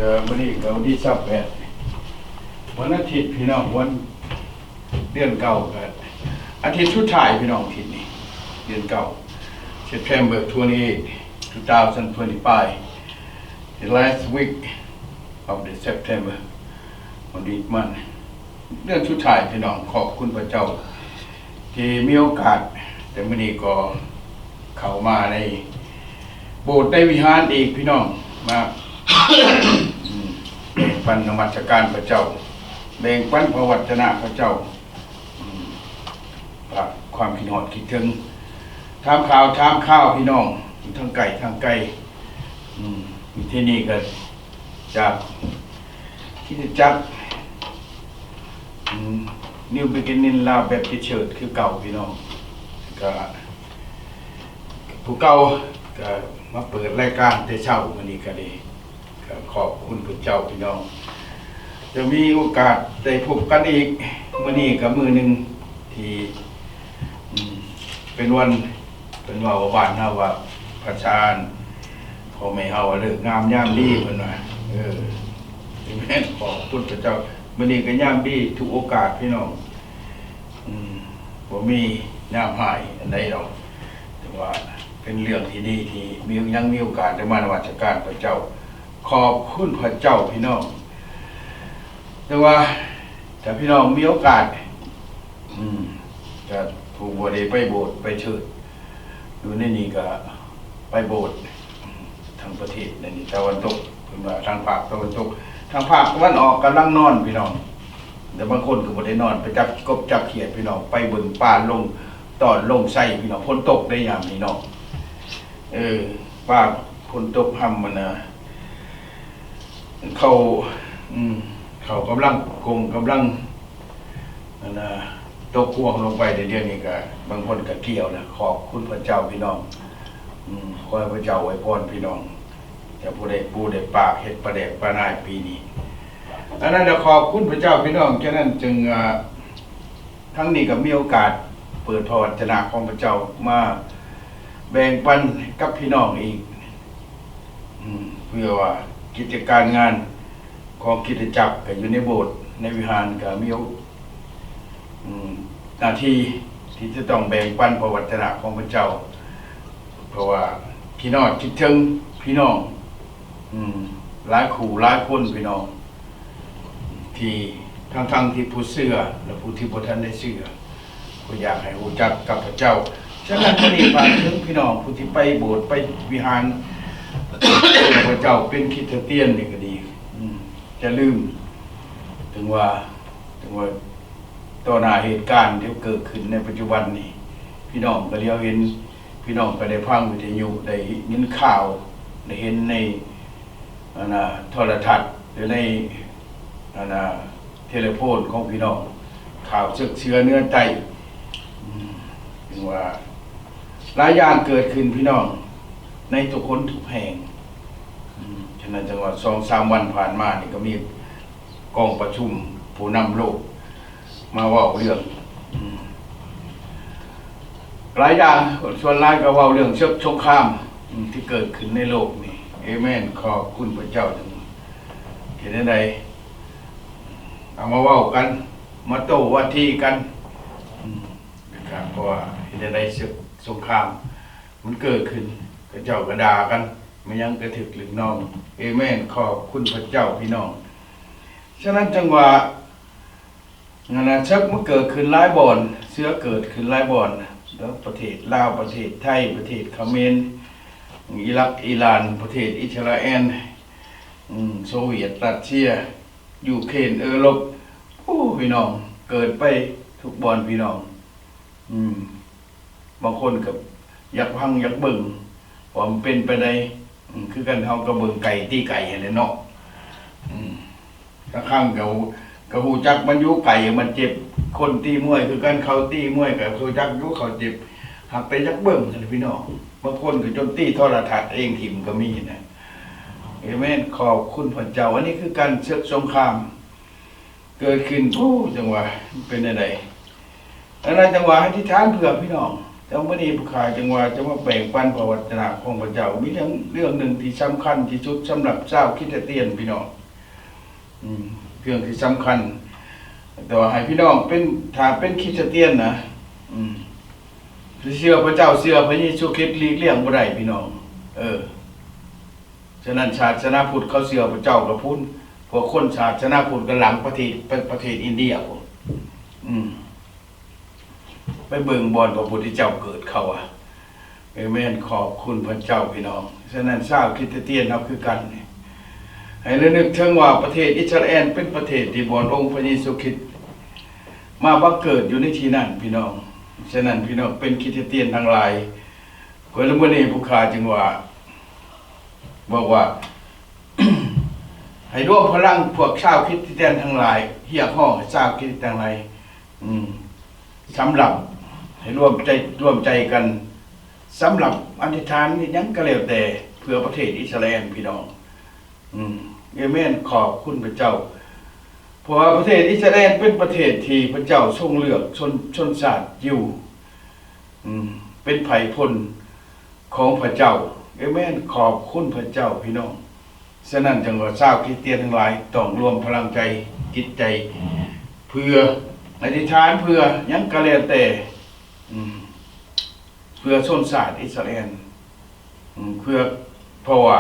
ເອີ ມື້ນີ້ກໍວັນທີຊາວແປດ ວັນອາທິດພີ່ນ້ອງ ວັນ ເດືອນເກົ້າ ກໍອາທິດສຸດທ້າຍພີ່ນ້ອງ ອາທິດນີ້ເດືອນເກົ້າ September twenty-eight, two thousand twenty-five, the last week of the September, ວັນນີ້ມັນເດືອນສຸດທ້າຍພີ່ນ້ອງ. ຂອບຄຸນພະເຈົ້າທີ່ມີໂອກາດ ແຕ່ມື້ນີ້ກໍເຂົ້າມາໃນໂບດໃນວິຫານອີກພີ່ນ້ອງ ມາ ແບ່ງປັນນະມັດສະການພະເຈົ້າ ແບ່ງປັນພະວະຈະນະພະເຈົ້າ ອືມ ຝາກຄວາມຄິດຮອດຄິດເຖິງ ຖາມຂ່າວຖາມຂ່າວພີ່ນ້ອງ ຢູ່ທາງໃກ້ທາງໄກ ອືມ ທີ່ນີ້ກໍຈາກຄຣິສຕະຈັກ ອືມ New Beginning Lao Baptist Church ຄືເກົ່າພີ່ນ້ອງ ກໍຜູ້ເກົ່າ ກໍມາເປີດລາຍການແຕ່ເຊົ້າ ມື້ນີ້ກໍໄດ້ ກໍຂອບຄຸນພະເຈົ້າພີ່ນ້ອງ ຈະມີໂອກາດໄດ້ພົບກັນອີກ. ມື້ນີ້ກໍມື້ໜຶ່ງທີ່ ອືມ ເປັນວັນ ເພິ່ນເວົ້າວ່າ ບ້ານເຮົາວ່າ ພາສາພໍ່ແມ່ເຮົາວ່າ ເລີກງາມຍາມດີ ເພິ່ນວ່າ ເອີ ແມ່ນ ຂອບຄຸນພະເຈົ້າ. ມື້ນີ້ກໍຍາມດີທຸກໂອກາດພີ່ນ້ອງ ອືມ ບໍ່ມີຍາມຮ້າຍອັນໃດດອກ ແຕ່ວ່າເປັນເລື່ອງທີ່ດີທີ່ມີ ຍັງມີໂອກາດໄດ້ມານະມັດສະການພະເຈົ້າ. ຂອບຄຸນພະເຈົ້າພີ່ນ້ອງ. ແຕ່ວ່າຖ້າພີ່ນ້ອງມີໂອກາດ ອືມ ກໍຜູ້ບໍ່ໄດ້ໄປໂບດໄປເຊີດ ຢູ່ໃນນີ້ກໍໄປໂບດ ອືມ ທັງປະເທດໃນນີ້ ຕາເວັນຕົກ ເພິ່ນວ່າທາງພາກຕາເວັນຕົກ ທາງພາກຕາເວັນອອກກຳລັງນອນພີ່ນ້ອງ ແຕ່ບາງຄົນກໍບໍ່ໄດ້ນອນ ໄປຈັບກົບຈັບຂຽດພີ່ນ້ອງ ໄປເບິ່ງປາລົງຕອນລົງໄຊພີ່ນ້ອງ ຝົນຕົກໄດ໋ຍາມນີ້ເນາະ ເອີ ປາຝົນຕົກຮຳຫັ້ນນະ ເຂົ້າ ອືມ ເຂົ້າກຳລັງກົງ ກຳລັງ ອັນນ່າ ຕົກຮ່ວງລົງໄປ ດຽວນີ້ກະບາງຄົນກະກ່ຽວແລ້ວ. ຂອບຄຸນພະເຈົ້າພີ່ນ້ອງ ອືມ ຂໍໃຫ້ພະເຈົ້າອວຍພອນພີ່ນ້ອງ ຈະຜູ້ໃດປູໄດ້ປາກເຮັດປາແດກປານາຍປີນີ້ ອັນນັ້ນລະ ຂອບຄຸນພະເຈົ້າພີ່ນ້ອງ. ສະນັ້ນຈຶ່ງ ອ່າ ທັງນີ້ກໍມີໂອກາດເປີດພະວະຈະນະຂອງພະເຈົ້າມາແບ່ງປັນກັບພີ່ນ້ອງອີກ ອືມ ເພື່ອວ່າກິດຈະການງານຂອງຄຣິສຕະຈັກກໍຢູ່ໃນໂບດໃນວິຫານ ກໍມີ ອືມ ໜ້າທີ່ທີ່ຈະຕ້ອງແບ່ງປັນພະວະຈະນະຂອງພະເຈົ້າ ເພາະວ່າຄິດຮອດຄິດເຖິງພີ່ນ້ອງ ອືມ ຫຼາຍຄູ່ຫຼາຍຄົນພີ່ນ້ອງ ທີ່ທັງໆທີ່ຜູ້ເຊື່ອ ແລະ ຜູ້ທີ່ບໍ່ທັນໄດ້ເຊື່ອ ກໍຢາກໃຫ້ຮູ້ຈັກກັບພະເຈົ້າ. ສະນັ້ນ ມື້ນີ້ຝາກເຖິງພີ່ນ້ອງຜູ້ທີ່ໄປໂບດໄປວິຫານ ພະເຈົ້າເປັນຄຣິສຕຽນນີ້ກໍດີ ອືມ ຢ່າລືມ ເຖິງວ່າ ເຖິງວ່າຕໍ່ໜ້າເຫດການທີ່ເກີດຂຶ້ນໃນປັດຈຸບັນນີ້ ພີ່ນ້ອງກໍລຽວເຫັນ ພີ່ນ້ອງກໍໄດ້ຟັງວິທະຍຸ ໄດ້ຍິນຂ່າວ ໄດ້ເຫັນໃນ ອັນນ່າ ໂທລະທັດ ຫຼື ໃນ ອັນນ່າ ເທເລໂຟນຂອງພີ່ນ້ອງ ຂ່າວເຊືອກເຊືອເໜືອໃຕ້ ອືມ ເຖິງວ່າຫຼາຍຢ່າງເກີດຂຶ້ນພີ່ນ້ອງ ໃນທຸກຄົນທຸກແຫ່ງ ອືມ ສະນັ້ນຈຶ່ງວ່າ ສອງສາມວັນຜ່ານມານີ້ກໍມີກອງປະຊຸມຜູ້ນຳໂລກ ມາເວົ້າເລື່ອງ ອືມ ຫຼາຍຢ່າງ ສ່ວນຫຼາຍກໍເວົ້າເລື່ອງເສິກສົງຄາມ ອືມ ທີ່ເກີດຂຶ້ນໃນໂລກນີ້. ເອເມນ ຂອບຄຸນພະເຈົ້າ. ເຮັດແນວໃດ ເອົາມາເວົ້າກັນ ມາໂຕ້ວາທີກັນ ອືມ ເພາະວ່າເຮັດແນວໃດເສິກສົງຄາມມັນເກີດຂຶ້ນ ເຂົາເຈົ້າກໍດ່າກັນ ແມ່ນຫຍັງກະຖືກລຶກນ້ອງ. ເອເມນ ຂອບຄຸນພະເຈົ້າ ພີ່ນ້ອງ. ສະນັ້ນຈຶ່ງວ່າ ນັ້ນນະ ເສິກມັນເກີດຂຶ້ນຫຼາຍບ່ອນ ເສືອເກີດຂຶ້ນຫຼາຍບ່ອນ ແລ້ວປະເທດລາວ ປະເທດໄທ ປະເທດຂະເໝນ ອີຣັກ ອີຣານ ປະເທດອິດສະຣາແອນ ອືມ ໂຊວຽດ ຣັດເຊຍ ຢູເຄຣນ ເອີຣົບ ໂອ້ ພີ່ນ້ອງ ເກີດໄປທຸກບ່ອນ ພີ່ນ້ອງ ອືມ ບາງຄົນກໍຢາກຟັງຢາກເບິ່ງວ່າມັນເປັນໄປໃດ ອືມ ຄືກັນ ເຮົາກໍເບິ່ງໄກ່ຕີໄກ່ຫັ້ນແຫຼະເນາະ ອືມ ບາງຄັ້ງກໍ ກໍຮູ້ຈັກມັນຢູ່ໄກ່ມັນເຈັບ ຄົນຕີມວຍຄືກັນ ເຂົາຕີມວຍກໍຮູ້ຈັກຢູ່ເຂົາເຈັບ ຫາກແຕ່ຢາກເບິ່ງຫັ້ນແຫຼະພີ່ນ້ອງ ບາງຄົນກໍຈົນຕີໂທລະທັດເອງຖິ້ມກໍມີນະ. ເອເມນ ຂອບຄຸນພະເຈົ້າ. ອັນນີ້ຄືການເສິກສົງຄາມ ເກີດຂຶ້ນ ໂອ້ ຈັ່ງວ່າເປັນແນວໃດ ອັນນັ້ນຈັ່ງວ່າອະທິຖານເພື່ອພີ່ນ້ອງ ແຕ່ມື້ນີ້ພວກຂ້າຈຶ່ງວ່າຈະມາແບ່ງປັນພະວະຈະນະຂອງພະເຈົ້າ. ມີເລື່ອງ ເລື່ອງໜຶ່ງທີ່ສຳຄັນທີ່ສຸດສຳລັບຊາວຄຣິສຕຽນ ພີ່ນ້ອງ. ອືມ ເລື່ອງທີ່ສຳຄັນ. ແຕ່ວ່າໃຫ້ພີ່ນ້ອງເປັນ ຖ້າເປັນຄຣິສຕຽນນະ ອືມ ຊິເຊື່ອພະເຈົ້າ ເຊື່ອພະເຢຊູຄຣິດ ຫຼີກລ່ຽງບໍ່ໄດ້ ພີ່ນ້ອງ. ເອີ ສະນັ້ນ ສາສະໜາພຸດເຂົາເຊື່ອພະເຈົ້າກະພຸ້ນ, ພວກຄົນສາສະໜາພຸດກະຫຼັງປະເທດ ໄປປະເທດອິນເດຍພຸ້ນ. ອືມ ໄປເບິ່ງບ່ອນພະພຸດທະເຈົ້າເກີດ ເຂົາວ່າ. ເອເມນ. ຂອບຄຸນພະເຈົ້າ ພີ່ນ້ອງ. ສະນັ້ນ ຊາວຄຣິສຕຽນເຮົາຄືກັນນີ້ ໃຫ້ລະນຶກເຖິງວ່າປະເທດອິດສະຣາແອນເປັນປະເທດທີ່ບ່ອນອົງພະເຢຊູຄຣິດມາບັງເກີດຢູ່ໃນທີ່ນັ້ນ ພີ່ນ້ອງ. ສະນັ້ນ ພີ່ນ້ອງເປັນຄຣິສຕຽນທັງຫຼາຍ, ກໍລະມື້ນີ້ພວກຂ້າຈຶ່ງວ່າ ບອກວ່າ ໃຫ້ລວມພະລັງພວກຊາວຄຣິສຕຽນທັງຫຼາຍ, ຮຽກຮ້ອງໃຫ້ຊາວຄຣິສຕຽນທັງຫຼາຍ ອືມ ສຳລັບ ໃຫ້ລວມໃຈ ລວມໃຈກັນ ສຳລັບອະທິຖານຫຍັງກະແລ້ວແຕ່ ເພື່ອປະເທດອິດສະຣາແອນ ພີ່ນ້ອງ. ອືມ ເອເມນ. ຂອບຄຸນພະເຈົ້າ. ເພາະວ່າປະເທດອິດສະຣາແອນເປັນປະເທດທີ່ພະເຈົ້າຊົງເລືອກຊົນ ຊົນຊາດຢິວ ອືມ ເປັນໄພພົນຂອງພະເຈົ້າ. ເອເມນ. ຂອບຄຸນພະເຈົ້າ ພີ່ນ້ອງ. ສະນັ້ນຈຶ່ງວ່າຊາວຄຣິສຕຽນທັງຫຼາຍຕ້ອງລວມພະລັງໃຈ ຈິດໃຈ ເພື່ອອະທິຖານ ເພື່ອຫຍັງກະແລ້ວແຕ່ ອືມ ເພື່ອຊົນຊາດອິດສະຣາແອນ ອືມ ເພື່ອ ເພາະວ່າ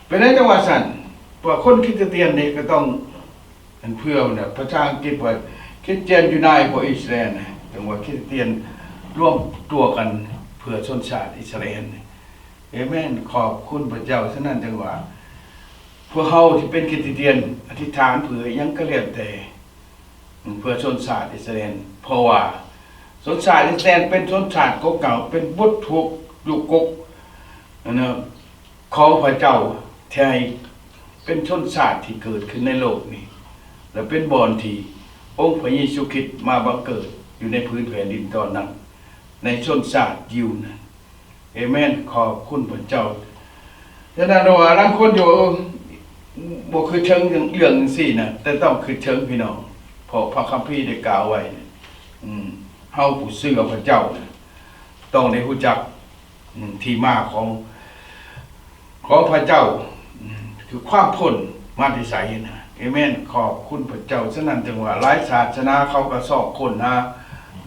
ເປັນຫຍັງຈັ່ງວ່າຊັ້ນ? ເພາະຄົນຄຣິສຕຽນນີ້ກະຕ້ອງ ອັນເພື່ອນະ ພາສາອັງກິດວ່າ Christian Unite for Israel ຈັ່ງວ່າຄຣິສຕຽນລວມຕົວກັນເພື່ອຊົນຊາດອິດສະຣາແອນ. ເອເມນ. ຂອບຄຸນພະເຈົ້າ. ສະນັ້ນຈຶ່ງວ່າ ພວກເຮົາທີ່ເປັນຄຣິສຕຽນອະທິຖານເພື່ອຫຍັງກະແລ້ວແຕ່ ເພື່ອຊົນຊາດອິດສະຣາແອນ ເພາະວ່າຊົນຊາດອິດສະຣາແອນເປັນຊົນຊາດເກົ່າໆ ເປັນບົດຖືກຢູ່ກົກ ອັນນະ ຂອງພະເຈົ້າ ທີ່ໃຫ້ເປັນຊົນຊາດທີ່ເກີດຂຶ້ນໃນໂລກນີ້ ແລະ ເປັນບ່ອນທີ່ອົງພະເຢຊູຄຣິດມາບັງເກີດຢູ່ໃນພື້ນແຜ່ນດິນຕອນນັ້ນ ໃນຊົນຊາດຢິວນັ້ນ. ເອເມນ. ຂອບຄຸນພະເຈົ້າ. ສະນັ້ນວ່າລາງຄົນຢູ່ ບໍ່ຄິດເຖິງເລື່ອງຈັ່ງຊີ້ນະ ແຕ່ຕ້ອງຄິດເຖິງ ພີ່ນ້ອງ ເພາະພະຄຳພີໄດ້ກ່າວໄວ້ ອືມ ເຮົາຜູ້ເຊື່ອພະເຈົ້າ ຕ້ອງໄດ້ຮູ້ຈັກ ອືມ ທີ່ມາຂອງ ຂອງພະເຈົ້າ ອືມ ຄືຄວາມພົ້ນມາແຕ່ໃສນະ. ເອເມນ. ຂອບຄຸນພະເຈົ້າ. ສະນັ້ນຈຶ່ງວ່າຫຼາຍສາສະໜາເຂົາກະຊອກຄົ້ນຫາ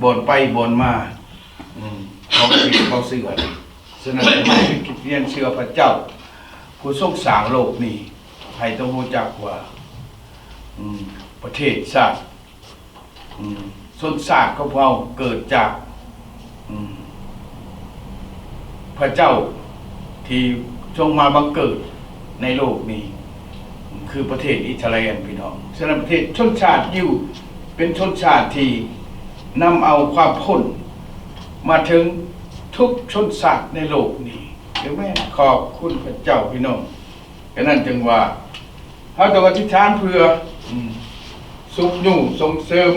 ບ່ອນໄປບ່ອນມາ ອືມ ຂອງທີ່ເຂົາເຊື່ອ. ສະນັ້ນ ໃຫ້ເປັນຄຣິສຕຽນເຊື່ອພະເຈົ້າ ຜູ້ຊົງສ້າງໂລກນີ້ ໃຫ້ຕ້ອງຮູ້ຈັກວ່າ ອືມ ປະເທດຊາດ ອືມ ຊົນຊາດຂອງພວກເຮົາເກີດຈາກ ອືມ ພະເຈົ້າທີ່ຊົງມາບັງເກີດໃນໂລກນີ້ ຄືປະເທດອິດສະຣາແອນ ພີ່ນ້ອງ. ສະນັ້ນ ປະເທດຊົນຊາດຢິວເປັນຊົນຊາດທີ່ນຳເອົາຄວາມພົ້ນມາເຖິງທຸກຊົນຊາດໃນໂລກນີ້. ເອເມນ. ຂອບຄຸນພະເຈົ້າ ພີ່ນ້ອງ. ສະນັ້ນຈຶ່ງວ່າ ເຮົາຕ້ອງອະທິຖານເພື່ອ ອືມ ຊຸກຍູ້ສົ່ງເສີມ.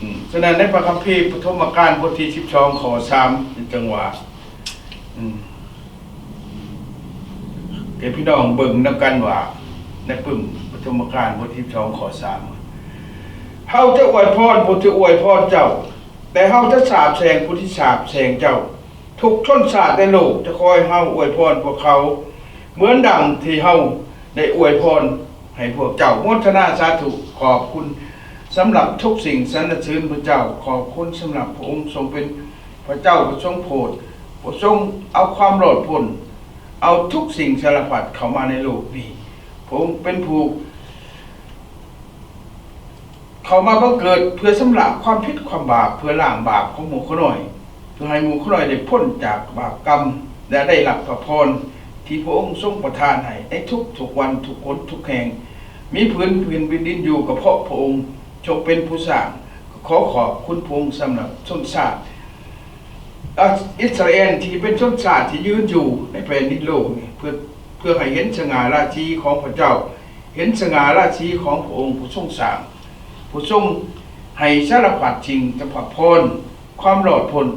ອືມ ສະນັ້ນໃນພະຄຳພີປະຖົມມະການບົດທີສິບສອງ ຂໍ້ສາມ ຈຶ່ງວ່າ ອືມ ໃຫ້ພີ່ນ້ອງເບິ່ງນຳກັນວ່າ ໃນປຶ້ມປະຖົມມະການບົດທີສິບສອງ ຂໍ້ສາມ ເຮົາຈະອວຍພອນຜູ້ທີ່ອວຍພອນເຈົ້າ, ແຕ່ເຮົາຈະສາບແຊ່ງຜູ້ທີ່ສາບແຊ່ງເຈົ້າ. ທຸກຊົນຊາດໃນໂລກຈະຄອຍເຮົາອວຍພອນພວກເຂົາ ເໝືອນດັ່ງທີ່ເຮົາໄດ້ອວຍພອນໃຫ້ພວກເຈົ້າ. ໂມທະນາສາທຸ ຂອບຄຸນສຳລັບທຸກສິ່ງ, ສັນລະເສີນພະເຈົ້າ. ຂອບຄຸນສຳລັບພະອົງຊົງເປັນພະເຈົ້າຜູ້ຊົງໂຜດ, ຜູ້ຊົງເອົາຄວາມລອດພົ້ນ, ເອົາທຸກສິ່ງສາລະພັດເຂົ້າມາໃນໂລກນີ້. ພະອົງເປັນຜູ້ ເຂົ້າມາບັງເກີດເພື່ອຊຳລະຄວາມຜິດຄວາມບາບ, ເພື່ອລ້າງບາບຂອງໝູ່ຂ້ານ້ອຍ, ເພື່ອໃຫ້ໝູ່ຂ້ານ້ອຍໄດ້ພົ້ນຈາກບາບກຳ ແລະ ໄດ້ຮັບພະພອນທີ່ພະອົງຊົງປະທານໃຫ້ໃນທຸກໆວັນ, ທຸກຄົນທຸກແຫ່ງ ມີພື້ນແຜ່ນດິນຢູ່ກໍເພາະພະອົງຊົງເປັນຜູ້ສ້າງ. ຂໍຂອບຄຸນພະອົງສຳລັບຊົນຊາດ ອາ ອິດສະຣາແອນທີ່ເປັນຊົນຊາດທີ່ຢືນຢູ່ໃນແຜ່ນດິນໂລກນີ້ ເພື່ອ ເພື່ອໃຫ້ເຫັນສະຫງ່າລາສີຂອງພະເຈົ້າ, ເຫັນສະຫງ່າລາສີຂອງພະອົງຜູ້ຊົງສ້າງ, ຜູ້ຊົງໃຫ້ສາລະພັດສິ່ງສຳພະພອນ, ຄວາມລອດພົ້ນ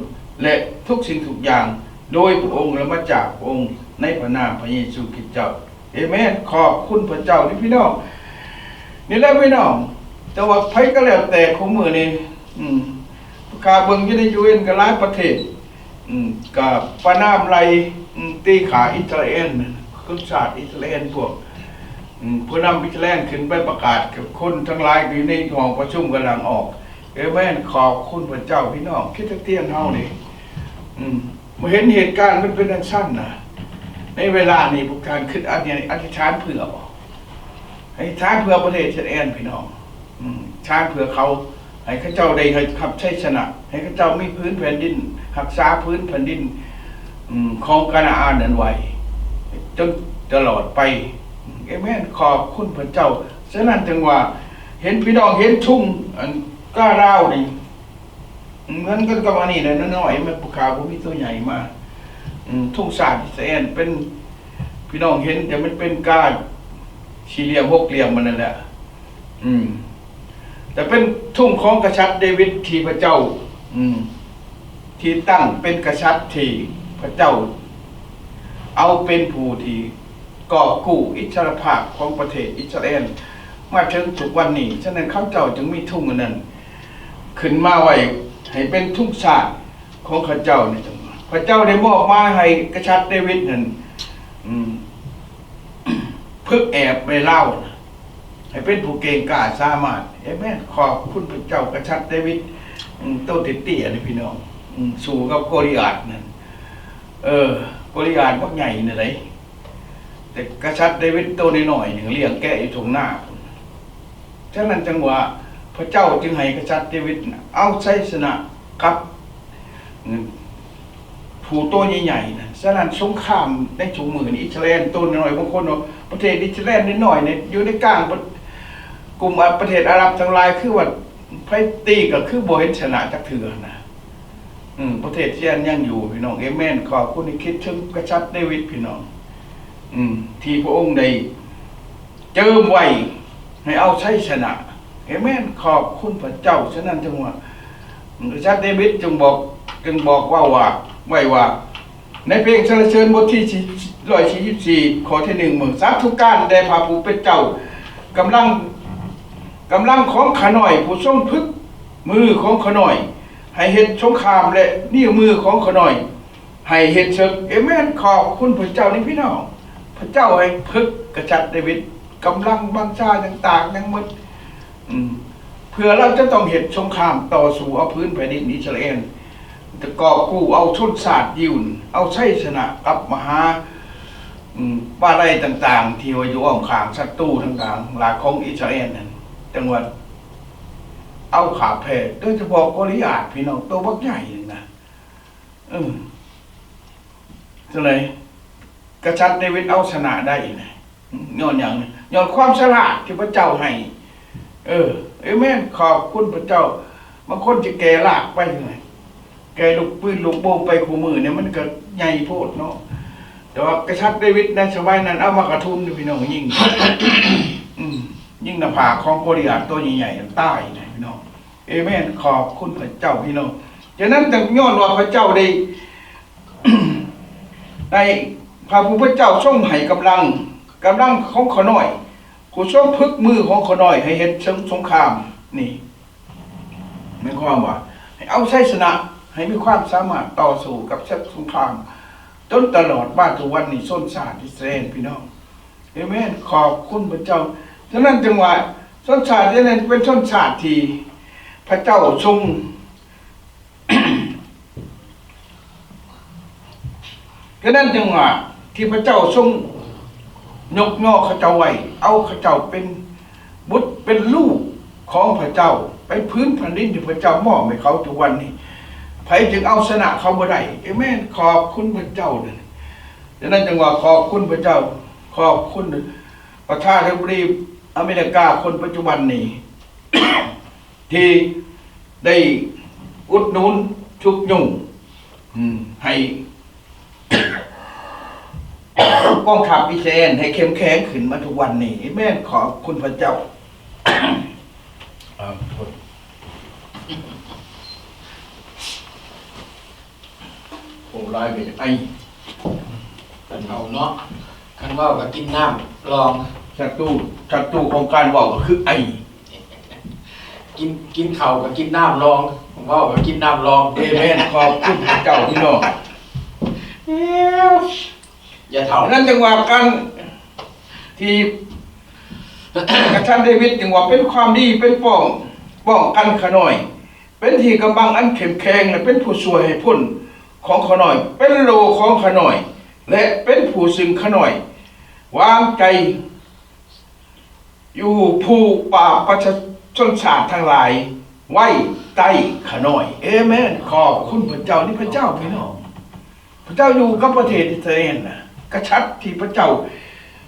ແລະ ທຸກສິ່ງທຸກຢ່າງ ໂດຍພະອົງ ແລະ ມາຈາກພະອົງ ໃນພະນາມພະເຢຊູຄຣິດເຈົ້າ. ເອເມນ. ຂອບຄຸນພະເຈົ້າເດີພີ່ນ້ອງ. ນີ້ແຫຼະພີ່ນ້ອງ, ແຕ່ວ່າໃຜກໍແລ້ວແຕ່ ຄຸມື້ນີ້ ອືມ ປະ ກະເບິ່ງຢູ່ໃນຢູເອັນກະຫຼາຍປະເທດ ອືມ ກະປະນາມໄລ່ ອືມ ຕີຂ້າອິດສະຣາແອນ ຄົນຊາດອິດສະຣາແອນພວກ ອືມ ຜູ້ນຳອິດສະຣາແອນຂຶ້ນໄປປະກາດກັບຄົນທັງຫຼາຍຢູ່ໃນຫ້ອງປະຊຸມກຳລັງອອກ. ເອເມນ ຂອບຄຸນພະເຈົ້າ. ພີ່ນ້ອງຄຣິສຕຽນເຮົານີ້ ອືມ ມາເຫັນເຫດການມັນເປັນຈັ່ງຊັ້ນນະ ໃນເວລານີ້ພວກທ່ານຄິດອະທິ ອະທິຖານເພື່ອບໍ່? ອະທິຖານເພື່ອປະເທດອິດສະຣາແອນ ພີ່ນ້ອງ ອືມ ຖານເພື່ອເຂົາ ໃຫ້ເຂົາເຈົ້າໄດ້ຮັບໄຊຊະນະ ໃຫ້ເຂົາເຈົ້າມີຜືນແຜ່ນດິນ ຮັກສາຜືນແຜ່ນດິນ ອືມ ຂອງການາອານນັ້ນໄວ້ ຈົນຕະຫຼອດໄປ. ເອເມນ ຂອບຄຸນພະເຈົ້າ. ສະນັ້ນຈຶ່ງວ່າ ເຫັນພີ່ນ້ອງເຫັນທຸງ ອັນ ກາລາວນີ້ ເໝືອນກັນກັບອັນນີ້ແຫຼະ ນ້ອຍໆ ມັນຜູ້ຂາວບໍ່ມີໂຕໃຫຍ່ມາ ອືມ ທຸງຊາດອິດສະຣາແອນເປັນ ພີ່ນ້ອງເຫັນ ແຕ່ມັນເປັນກາສີ່ຫຼ່ຽມຫົກຫຼ່ຽມມັນນັ້ນແຫຼະ ອືມ ແຕ່ເປັນທຸງຂອງກະສັດເດວິດທີ່ພະເຈົ້າ ອືມ ທີ່ຕັ້ງເປັນກະສັດທີ່ພະເຈົ້າເອົາເປັນຜູ້ທີ່ກອບກູ້ອິດສະຫຼະພາບຂອງປະເທດອິດສະຣາແອນ ມາເຖິງທຸກວັນນີ້. ສະນັ້ນເຂົາເຈົ້າຈຶ່ງມີທຸງອັນນັ້ນຂຶ້ນມາໄວ້ໃຫ້ເປັນທຸງຊາດຂອງເຂົາເຈົ້ານີ້. ພະເຈົ້າໄດ້ມອບໝາຍໃຫ້ກະສັດເດວິດນັ້ນ ອືມ ຝຶກແອບໃຫ້ລາວ ໃຫ້ເປັນຜູ້ເກັ່ງກ້າສາມາດ. ເອເມນ ຂອບຄຸນພະເຈົ້າ. ກະສັດເດວິດ ອືມ ໂຕເຕ້ຍໆ ນີ້ພີ່ນ້ອງ ອືມ ສູ້ກັບໂກລິອາດນັ້ນ ເອີ ໂກລິອາດບັກໃຫຍ່ນີ້ເດ້ ແຕ່ກະສັດເດວິດໂຕນ້ອຍໆ ໜຶ່ງລ້ຽງແກະຢູ່ທົ່ງນາພຸ້ນ. ສະນັ້ນຈຶ່ງວ່າ ພະເຈົ້າຈຶ່ງໃຫ້ກະສັດເດວິດເອົາໄຊຊະນະກັບ ອືມ ຜູ້ໂຕໃຫຍ່ໆ ນະ. ສະນັ້ນສົງຄາມໃນທຸກມື້ນີ້ ອິດສະຣາແອນໂຕນ້ອຍ ບາງຄົນວ່າປະເທດອິດສະຣາແອນນ້ອຍໆ ນີ້ ຢູ່ໃນກາງປະ ກຸ່ມ ອາ ປະເທດອາຣັບທັງຫຼາຍ ຄືວ່າໃຜຕີກໍຄືບໍ່ເຫັນຊະນະຈັກເທື່ອນະ. ອືມ ປະເທດຊຽນຍັງຢູ່ ພີ່ນ້ອງ. ເອເມນ. ຂອບຄຸນທີ່ຄິດເຖິງກະສັດເດວິດ ພີ່ນ້ອງ ອືມ ທີ່ພະອົງໄດ້ເຈີມໄວ້ໃຫ້ເອົາໄຊຊະນະ. ເອເມນ. ຂອບຄຸນພະເຈົ້າ. ສະນັ້ນຈຶ່ງວ່າ ກະສັດເດວິດຈຶ່ງບອກ ຈຶ່ງບອກເວົ້າວ່າ ໄວ້ວ່າ ໃນເພງສັນລະເສີນບົດທີຮ້ອຍສີ່ສິບສີ່ ຂໍ້ທີໜຶ່ງ ເມືອງ ສາທຸການແດ່ພະຜູ້ເປັນເຈົ້າ, ກຳລັງ ກຳລັງຂອງຂ້ານ້ອຍ ຜູ້ຊົງຝຶກມືຂອງຂ້ານ້ອຍ ໃຫ້ເຮັດສົງຄາມ ແລະ ນິ້ວມືຂອງຂ້ານ້ອຍໃຫ້ເຮັດເສິກ. ເອເມນ. ຂອບຄຸນພະເຈົ້ານີ້ພີ່ນ້ອງ, ພະເຈົ້າໃຫ້ຝຶກກະສັດເດວິດ ກຳລັງບັງຊາຕ່າງໆ ຍັງໝົດ ອືມ ເພື່ອລາວຈະຕ້ອງເຮັດສົງຄາມຕໍ່ສູ້ເອົາພື້ນແຜ່ນດິນອິດສະຣາແອນ ຈະກອບກູ້ເອົາຊົນຊາດຢິວ ເອົາໄຊຊະນະກັບມາຫາ ອືມ ປາໄລຕ່າງໆ ທີ່ວ່າຢູ່ອ້ອມຂ້າງສັດຕູຕ່າງໆ ລາວຂອງອິດສະຣາແອນນັ້ນ ຈັ່ງວ່າເອົາຂາບແພ້ ໂດຍສະເພາະໂກລິອາດ ພີ່ນ້ອງ ໂຕບັກໃຫຍ່ນັ້ນນະ. ເອີ ຈັ່ງໃດ ກະສັດເດວິດເອົາຊະນະໄດ້ນະ ຍ້ອນຫຍັງ? ຍ້ອນຄວາມສະຫຼາດທີ່ພະເຈົ້າໃຫ້. ເອີ ເອເມນ. ຂອບຄຸນພະເຈົ້າ. ບາງຄົນຊິແກ່ລາກໄປ ແກ່ລູກປືນລູກໂປ່ງໄປຄູ່ມື້ນີ້ ມັນກໍໃຫຍ່ໂພດເນາະ, ແຕ່ວ່າກະສັດເດວິດໃນສະໄໝນັ້ນ ເອົາໝາກກະທຸນ ພີ່ນ້ອງ ຍິງ ອືມ ຍິງໜ້າຜາກຂອງໂກລິອາດໂຕໃຫຍ່ໆ ຕາຍນະ ພີ່ນ້ອງ. ເອເມນ. ຂອບຄຸນພະເຈົ້າພີ່ນ້ອງ. ສະນັ້ນຈຶ່ງຍ້ອນວ່າພະເຈົ້າໄດ້ ໃຫ້ ພະຜູ້ເປັນເຈົ້າຊົງໃຫ້ກຳລັງ ກຳລັງຂອງຂ້ານ້ອຍ ຜູ້ຊົງຝຶກມືຂອງຂ້ານ້ອຍໃຫ້ເຮັດເຊິ່ງສົງຄາມນີ້ ໝາຍຄວາມວ່າໃຫ້ເອົາໄຊຊະນະ ໃຫ້ມີຄວາມສາມາດຕໍ່ສູ້ກັບເຊິ່ງສົງຄາມ ຈົນຕະຫຼອດມາທຸກວັນນີ້ ຊົນຊາດອິດສະຣາແອນ ພີ່ນ້ອງ. ເອເມນ. ຂອບຄຸນພະເຈົ້າ. ສະນັ້ນຈຶ່ງວ່າຊົນຊາດນີ້ເປັນຊົນຊາດທີ່ພະເຈົ້າຊົງ ສະນັ້ນຈຶ່ງວ່າທີ່ພະເຈົ້າຊົງຍົກຍໍເຂົາເຈົ້າໄວ້ ເອົາເຂົາເຈົ້າເປັນບຸດເປັນລູກຂອງພະເຈົ້າ ເປັນພື້ນແຜ່ນດິນທີ່ພະເຈົ້າມອບໃຫ້ເຂົາທຸກວັນນີ້ ໃຜຈຶ່ງເອົາຊະນະເຂົາບໍ່ໄດ້? ເອເມນ. ຂອບຄຸນພະເຈົ້າ. ສະນັ້ນຈຶ່ງວ່າຂອບຄຸນພະເຈົ້າ ຂອບຄຸນປະທານາທິບໍດີອາເມລິກາຄົນປັດຈຸບັນນີ້ ທີ່ໄດ້ອຸດໜູນຊຸກຍູ້ ອືມ ໃຫ້ກອງທັບອິດສະຣາແອນໃຫ້ເຂັ້ມແຂງຂຶ້ນມາທຸກວັນນີ້. ເອເມນ. ຂອບຄຸນພະເຈົ້າ. ໂອ້ ຫຼາຍກໍຢາກໄອ. ເຖົ້າເນາະ ຄັນເວົ້າກໍກິນນ້ຳລອງ. ສັດຕູ ສັດຕູຂອງການເວົ້າກໍຄືໄອ. ກິນ ກິນເຂົ້າກໍກິນນ້ຳລອງ. ເວົ້າກໍກິນນ້ຳລອງ. ເອເມນ. ຂອບຄຸນພະເຈົ້າພີ່ນ້ອງ. ຢ່າເຖົ້າ. ນັ້ນຈຶ່ງວ່າການທີ່ກະສັດເດວິດຈຶ່ງວ່າເປັນຄວາມດີ ເປັນປ້ອງ ປ້ອງກັນຂ້ານ້ອຍ, ເປັນທີ່ກຳບັງອັນເຂັ້ມແຂງ ແລະ ເປັນຜູ້ຊ່ວຍໃຫ້ພົ້ນຂອງຂ້ານ້ອຍ, ເປັນໂລ່ຂອງຂ້ານ້ອຍ ແລະ ເປັນຜູ້ຊຶ່ງຂ້ານ້ອຍວາງໃຈ ຢູ່ຜູ້ປາບປະຊາຊົນຊາດທັງຫຼາຍໄວ້ໃຕ້ຂ້ານ້ອຍ. ເອເມນ. ຂອບຄຸນພະເຈົ້າ. ນີ້ພະເຈົ້າພີ່ນ້ອງ, ພະເຈົ້າຢູ່ກັບປະເທດອິດສະຣາເອນນະ, ກະສັດທີ່ພະເຈົ້າ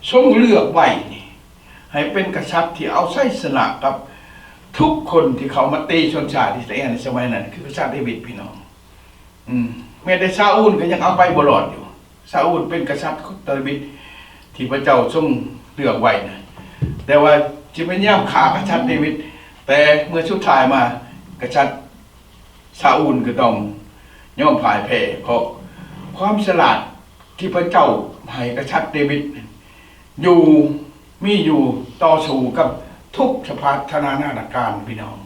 ຊົງເລືອກໄວ້ນີ້ ໃຫ້ເປັນກະສັດທີ່ເອົາໄຊຊະນະກັບທຸກຄົນທີ່ເຂົ້າມາຕີຊົນຊາດອິດສະຣາເອນໃນສະໄໝນັ້ນ ຄືກະສັດເດວິດພີ່ນ້ອງ. ອືມ ແມ້ແຕ່ຊາອູນກໍຍັງເອົາໄປບໍ່ລອດຢູ່. ຊາອູນເປັນກະສັດຂອງເດວິດທີ່ພະເຈົ້າຊົງເລືອກໄວ້ນະ, ແຕ່ວ່າຊິພະຍາຍາມຂ້າກະສັດເດວິດ, ແຕ່ເມື່ອສຸດທ້າຍມາ ກະສັດຊາອູນກໍຕ້ອງຍອມພ່າຍແພ້ ເພາະຄວາມສະຫຼາດທີ່ພະເຈົ້າໃຫ້ກະສັດເດວິດ ຢູ່ ມີຢູ່ຕໍ່ສູ້ກັບທຸກສະພາບຖະນານະການພີ່ນ້ອງ.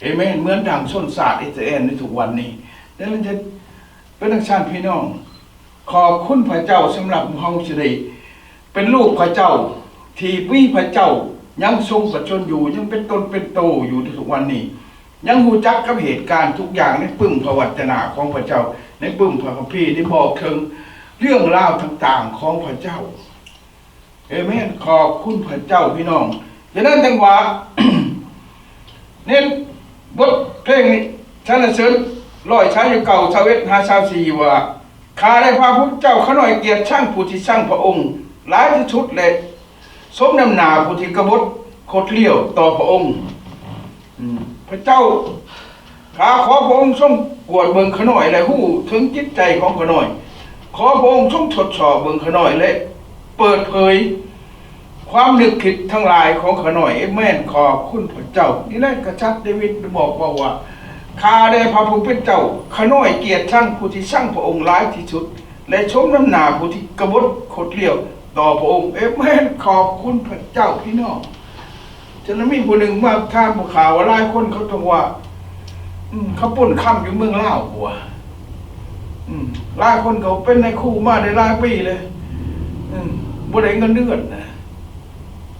ເອເມນ. ເໝືອນດັ່ງຊົນຊາດອິດສະຣາເອນໃນທຸກວັນນີ້ ແລະ ມັນຈະເປັນຈັ່ງຊັ້ນພີ່ນ້ອງ. ຂອບຄຸນພະເຈົ້າສຳລັບເຮົາຊິໄດ້ເປັນລູກພະເຈົ້າ ທີ່ມີພະເຈົ້າຍັງຊົງພະຊົນຢູ່ ຍັງເປັນຕົນເປັນໂຕຢູ່ໃນທຸກວັນນີ້, ຍັງຮູ້ຈັກກັບເຫດການທຸກຢ່າງໃນປຶ້ມພະວັດຈະນະຂອງພະເຈົ້າ, ໃນປຶ້ມພະຄຳພີ ໄດ້ບອກເຖິງເລື່ອງລາວຕ່າງໆຂອງພະເຈົ້າ. ເອເມນ. ຂອບຄຸນພະເຈົ້າພີ່ນ້ອງ. ສະນັ້ນຈັ່ງວ່າ ໃນບົດເພງນີ້ ສັນລະເສີນ ຮ້ອຍຊາວເກົ້າ ຊາວເອັດ ຫາ ຊາວສີ່ ວ່າ ຂ້າແດ່ພະຜູ້ເປັນເຈົ້າ ຂ້ານ້ອຍກຽດຊັງຜູ້ທີ່ຊັງພະອົງຫຼາຍທີ່ສຸດ ແລະ ສົມນ້ຳໜ້າຜູ້ທີ່ກະບົດຄົດລ້ຽວຕໍ່ພະອົງ. ອືມ ພະເຈົ້າ ຂ້າຂໍພະອົງຊົງກວດເບິ່ງຂ້ານ້ອຍ ແລະ ຮູ້ເຖິງຈິດໃຈຂອງຂ້ານ້ອຍ. ຂໍພະອົງຊົງທົດສອບເບິ່ງຂ້ານ້ອຍ ແລະ ເປີດເຜີຍຄວາມນຶກຄິດທັງຫຼາຍຂອງຂ້ານ້ອຍ. ເອເມນ. ຂອບຄຸນພະເຈົ້າ. ນີ້ແຫຼະ ກະສັດເດວິດໄດ້ບອກເວົ້າວ່າ ຂ້າແດ່ພະຜູ້ເປັນເຈົ້າ ຂ້ານ້ອຍກຽດຊັງຜູ້ທີ່ຊັງພະອົງຫຼາຍທີ່ສຸດ ແລະ ສົມນ້ຳໜ້າຜູ້ທີ່ກະບົດຄົດລ້ຽວຕໍ່ພະອົງ. ເອເມນ. ຂອບຄຸນພະເຈົ້າພີ່ນ້ອງ. ຈະມີຜູ້ໜຶ່ງມາຖາມພວກຂ້າວ່າ ຫຼາຍຄົນເຂົາຕ້ອງວ່າ ອືມ ເຂົາປຸ້ນຄຳຢູ່ເມືອງລາວ ເຂົາວ່າ ອືມ ຫຼາຍຄົນເຂົາເປັນນາຍຄູມາໄດ້ຫຼາຍປີເລີຍ ອືມ ບໍ່ໄດ້ເງິນເດືອນນະ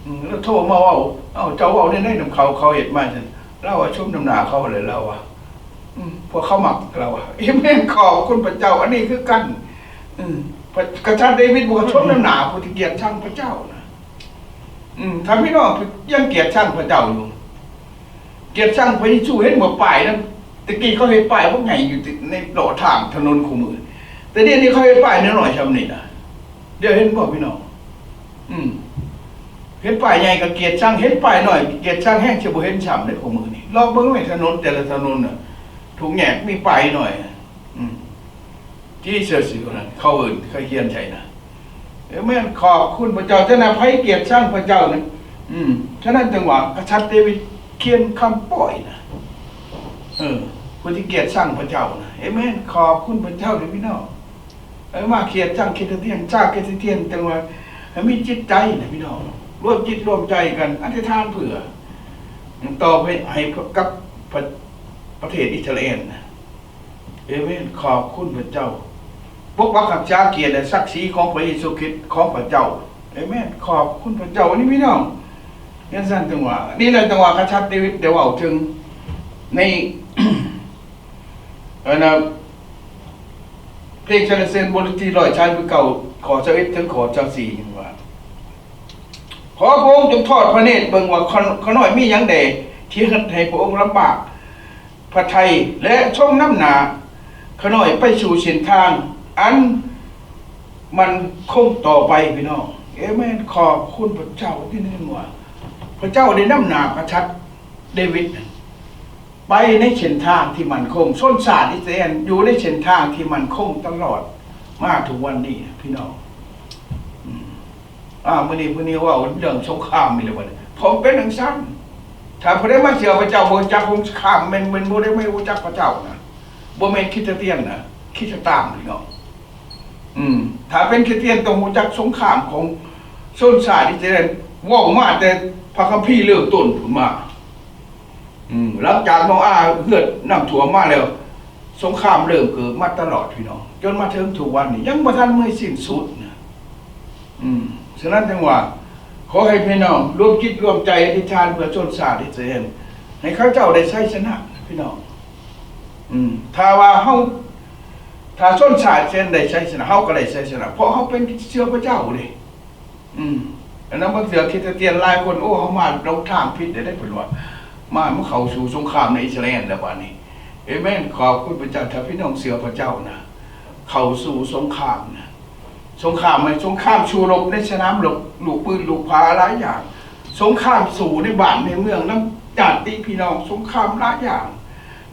ອືມ ແລ້ວໂທມາເວົ້າ ເອົ້າ ເຈົ້າເວົ້າແນວໃດນຳເຂົາ ເຂົາເຮັດມາຊັ້ນ ລາວວ່າ ສົມນ້ຳໜ້າເຂົາແຫຼະ ລາວວ່າ ອືມ ພວກເຂົາມັກ ລາວວ່າ. ເອເມນ. ຂອບຄຸນພະເຈົ້າ. ອັນນີ້ຄືກັນ ອືມ ພະ ກະສັດເດວິດບອກວ່າ ສົມນ້ຳໜ້າຜູ້ທີ່ກຽດຊັງພະເຈົ້ານະ. ອືມ ຖ້າພີ່ນ້ອງຍັງກຽດຊັງພະເຈົ້າຢູ່ ກຽດຊັງພະເຢຊູ ເຫັນບໍ່ ປ້າຍນັ້ນ ແຕ່ກີ້ເຂົາເຮັດປ້າຍບັກໃຫຍ່ຢູ່ໃນເລາະທາງຖະໜົນຄູ່ມື້ ແຕ່ດຽວນີ້ເຂົາເຮັດປ້າຍນ້ອຍໆຊ່ຳນີ້ນະ. ດຽວເຫັນບໍ່ພີ່ນ້ອງ? ອືມ ເຫັນປ້າຍໃຫຍ່ກໍກຽດຊັງ ເຫັນປ້າຍນ້ອຍກຽດຊັງແຮງ ຊິບໍ່ເຫັນຊ້ຳເດ້ຄູ່ມື້ນີ້. ລອງເບິ່ງແມ່ ຖະໜົນແຕ່ລະຖະໜົນນະ ທຸກແຍກມີປ້າຍນ້ອຍ. ອືມ ຈີເຊີສຢູ່ນັ້ນ ເຂົາເອີ້ນ ເຂົາຂຽນໃສ່ນະ. ເອີ ແມ່ນ ຂອບຄຸນພະເຈົ້າ. ຈະນະ ໃຜກຽດຊັງພະເຈົ້ານັ້ນ ອືມ ສະນັ້ນຈຶ່ງວ່າ ກະສັດເດວິດຂຽນຄຳປ້ອຍນະ ເອີ ຜູ້ທີ່ກຽດຊັງພະເຈົ້ານະ. ເອເມນ. ຂອບຄຸນພະເຈົ້າເດີພີ່ນ້ອງ. ເອີ ມາກຽດຊັງຄຣິສຕຽນ ຊາວຄຣິສຕຽນ ຈັ່ງວ່າໃຫ້ມີຈິດໃຈນະພີ່ນ້ອງ ລວມຈິດລວມໃຈກັນ ອະທິຖານເພື່ອ ຕໍ່ໄປໃຫ້ກັບປະ ປະເທດອິດສະຣາເອນນະ. ເອເມນ. ຂອບຄຸນພະເຈົ້າ. ປົກປັກຮັກສາກຽດ ແລະ ສັກສີຂອງພະເຢຊູຄຣິດຂອງພະເຈົ້າ. ເອເມນ. ຂອບຄຸນພະເຈົ້າ. ອັນນີ້ພີ່ນ້ອງ ຈັ່ງຊັ້ນຈຶ່ງວ່າ ນີ້ແຫຼະ ຈັ່ງວ່າກະສັດເດວິດໄດ້ເວົ້າເຖິງໃນ ອັນນະ ເພງສັນລະເສີນ ບົດທີຮ້ອຍຊາວເກົ້າ ຂໍ້ຊາວເອັດ ເຖິງຂໍ້ຊາວສີ່ ນີ້ວ່າ ຂໍພະອົງຈົ່ງທອດພະເນດເບິ່ງວ່າ ຂ້າ ຂ້ານ້ອຍມີຫຍັງແດ່ ທີ່ເຮັດໃຫ້ພະອົງລຳບາກ ພະໄທ ແລະ ຊົງນຳໜ້າຂ້ານ້ອຍໄປສູ່ເສັ້ນທາງອັນໝັ້ນຄົງຕໍ່ໄປ. ພີ່ນ້ອງ ເອເມນ. ຂອບຄຸນພະເຈົ້າ. ທີ່ນີ້ວ່າ ພະເຈົ້າໄດ້ນຳໜ້າກະສັດເດວິດນັ້ນໄປໃນເສັ້ນທາງທີ່ໝັ້ນຄົງ. ຊົນຊາດອິດສະຣາເອນຢູ່ໃນເສັ້ນທາງທີ່ໝັ້ນຄົງຕະຫຼອດມາທຸກວັນນີ້ ພີ່ນ້ອງ. ອືມ ອ້າວ ມື້ນີ້ ມື້ນີ້ເວົ້າເລື່ອງສົງຄາມອີກແລ້ວບັດນີ້ ເພາະເປັນຈັ່ງຊັ້ນ. ຖ້າຜູ້ໃດມາເຊື່ອພະເຈົ້າ ບໍ່ຮູ້ຈັກສົງຄາມ ແມ່ນ ແມ່ນບໍ່ໄດ້ ບໍ່ຮູ້ຈັກພະເຈົ້ານະ ບໍ່ແມ່ນຄຣິສຕຽນນະ ຄຣິສຕານພີ່ນ້ອງ. ອືມ ຖ້າເປັນຄຣິສຕຽນຕ້ອງຮູ້ຈັກສົງຄາມຂອງຊົນຊາດອິດສະຣາເອນ ເວົ້າມາແຕ່ພະຄຳພີເລີ່ມຕົ້ນພຸ້ນມາ. ອືມ ຫຼັງຈາກໂນອາເຮືອນ້ຳຖ້ວມມາແລ້ວ ສົງຄາມເລີ່ມເກີດມາຕະຫຼອດ ພີ່ນ້ອງ, ຈົນມາເຖິງທຸກວັນນີ້ ຍັງບໍ່ທັນມີສິ້ນສຸດນະ. ອືມ ສະນັ້ນຈຶ່ງວ່າ ຂໍໃຫ້ພີ່ນ້ອງລວມຈິດລວມໃຈອະທິຖານເພື່ອຊົນຊາດອິດສະຣາເອນ ໃຫ້ເຂົາເຈົ້າໄດ້ໄຊຊະນະ ພີ່ນ້ອງ. ອືມ ຖ້າວ່າເຮົາ ຖ້າຊົນຊາດອິດສະຣາເອນໄດ້ໄຊຊະນະ ເຮົາກໍໄດ້ໄຊຊະນະ ເພາະເຮົາເປັນເຊື້ອພະເຈົ້າເດ້. ອືມ ອັນນັ້ນບາງເທື່ອຄຣິສຕຽນຫຼາຍຄົນ ໂອ້ ເຮົາມາລົງທາງຜິດໄດ້ ເດ້ເພິ່ນວ່າ ມາ ມາເຂົ້າສູ່ສົງຄາມໃນອິດສະຣາເອນແລ້ວບາດນີ້. ເອເມນ ຂອບຄຸນພະເຈົ້າ. ຖ້າພີ່ນ້ອງເຊື່ອພະເຈົ້ານະ ເຂົ້າສູ່ສົງຄາມນະ ສົງຄາມໃນ ສົງຄາມສູ້ລົບໃນສະໜາມລົບ ລູກປືນລູກຜາຫຼາຍຢ່າງ, ສົງຄາມສູ້ໃນບ້ານໃນເມືອງນຳຍາດຕິພີ່ນ້ອງ, ສົງຄາມຫຼາຍຢ່າງ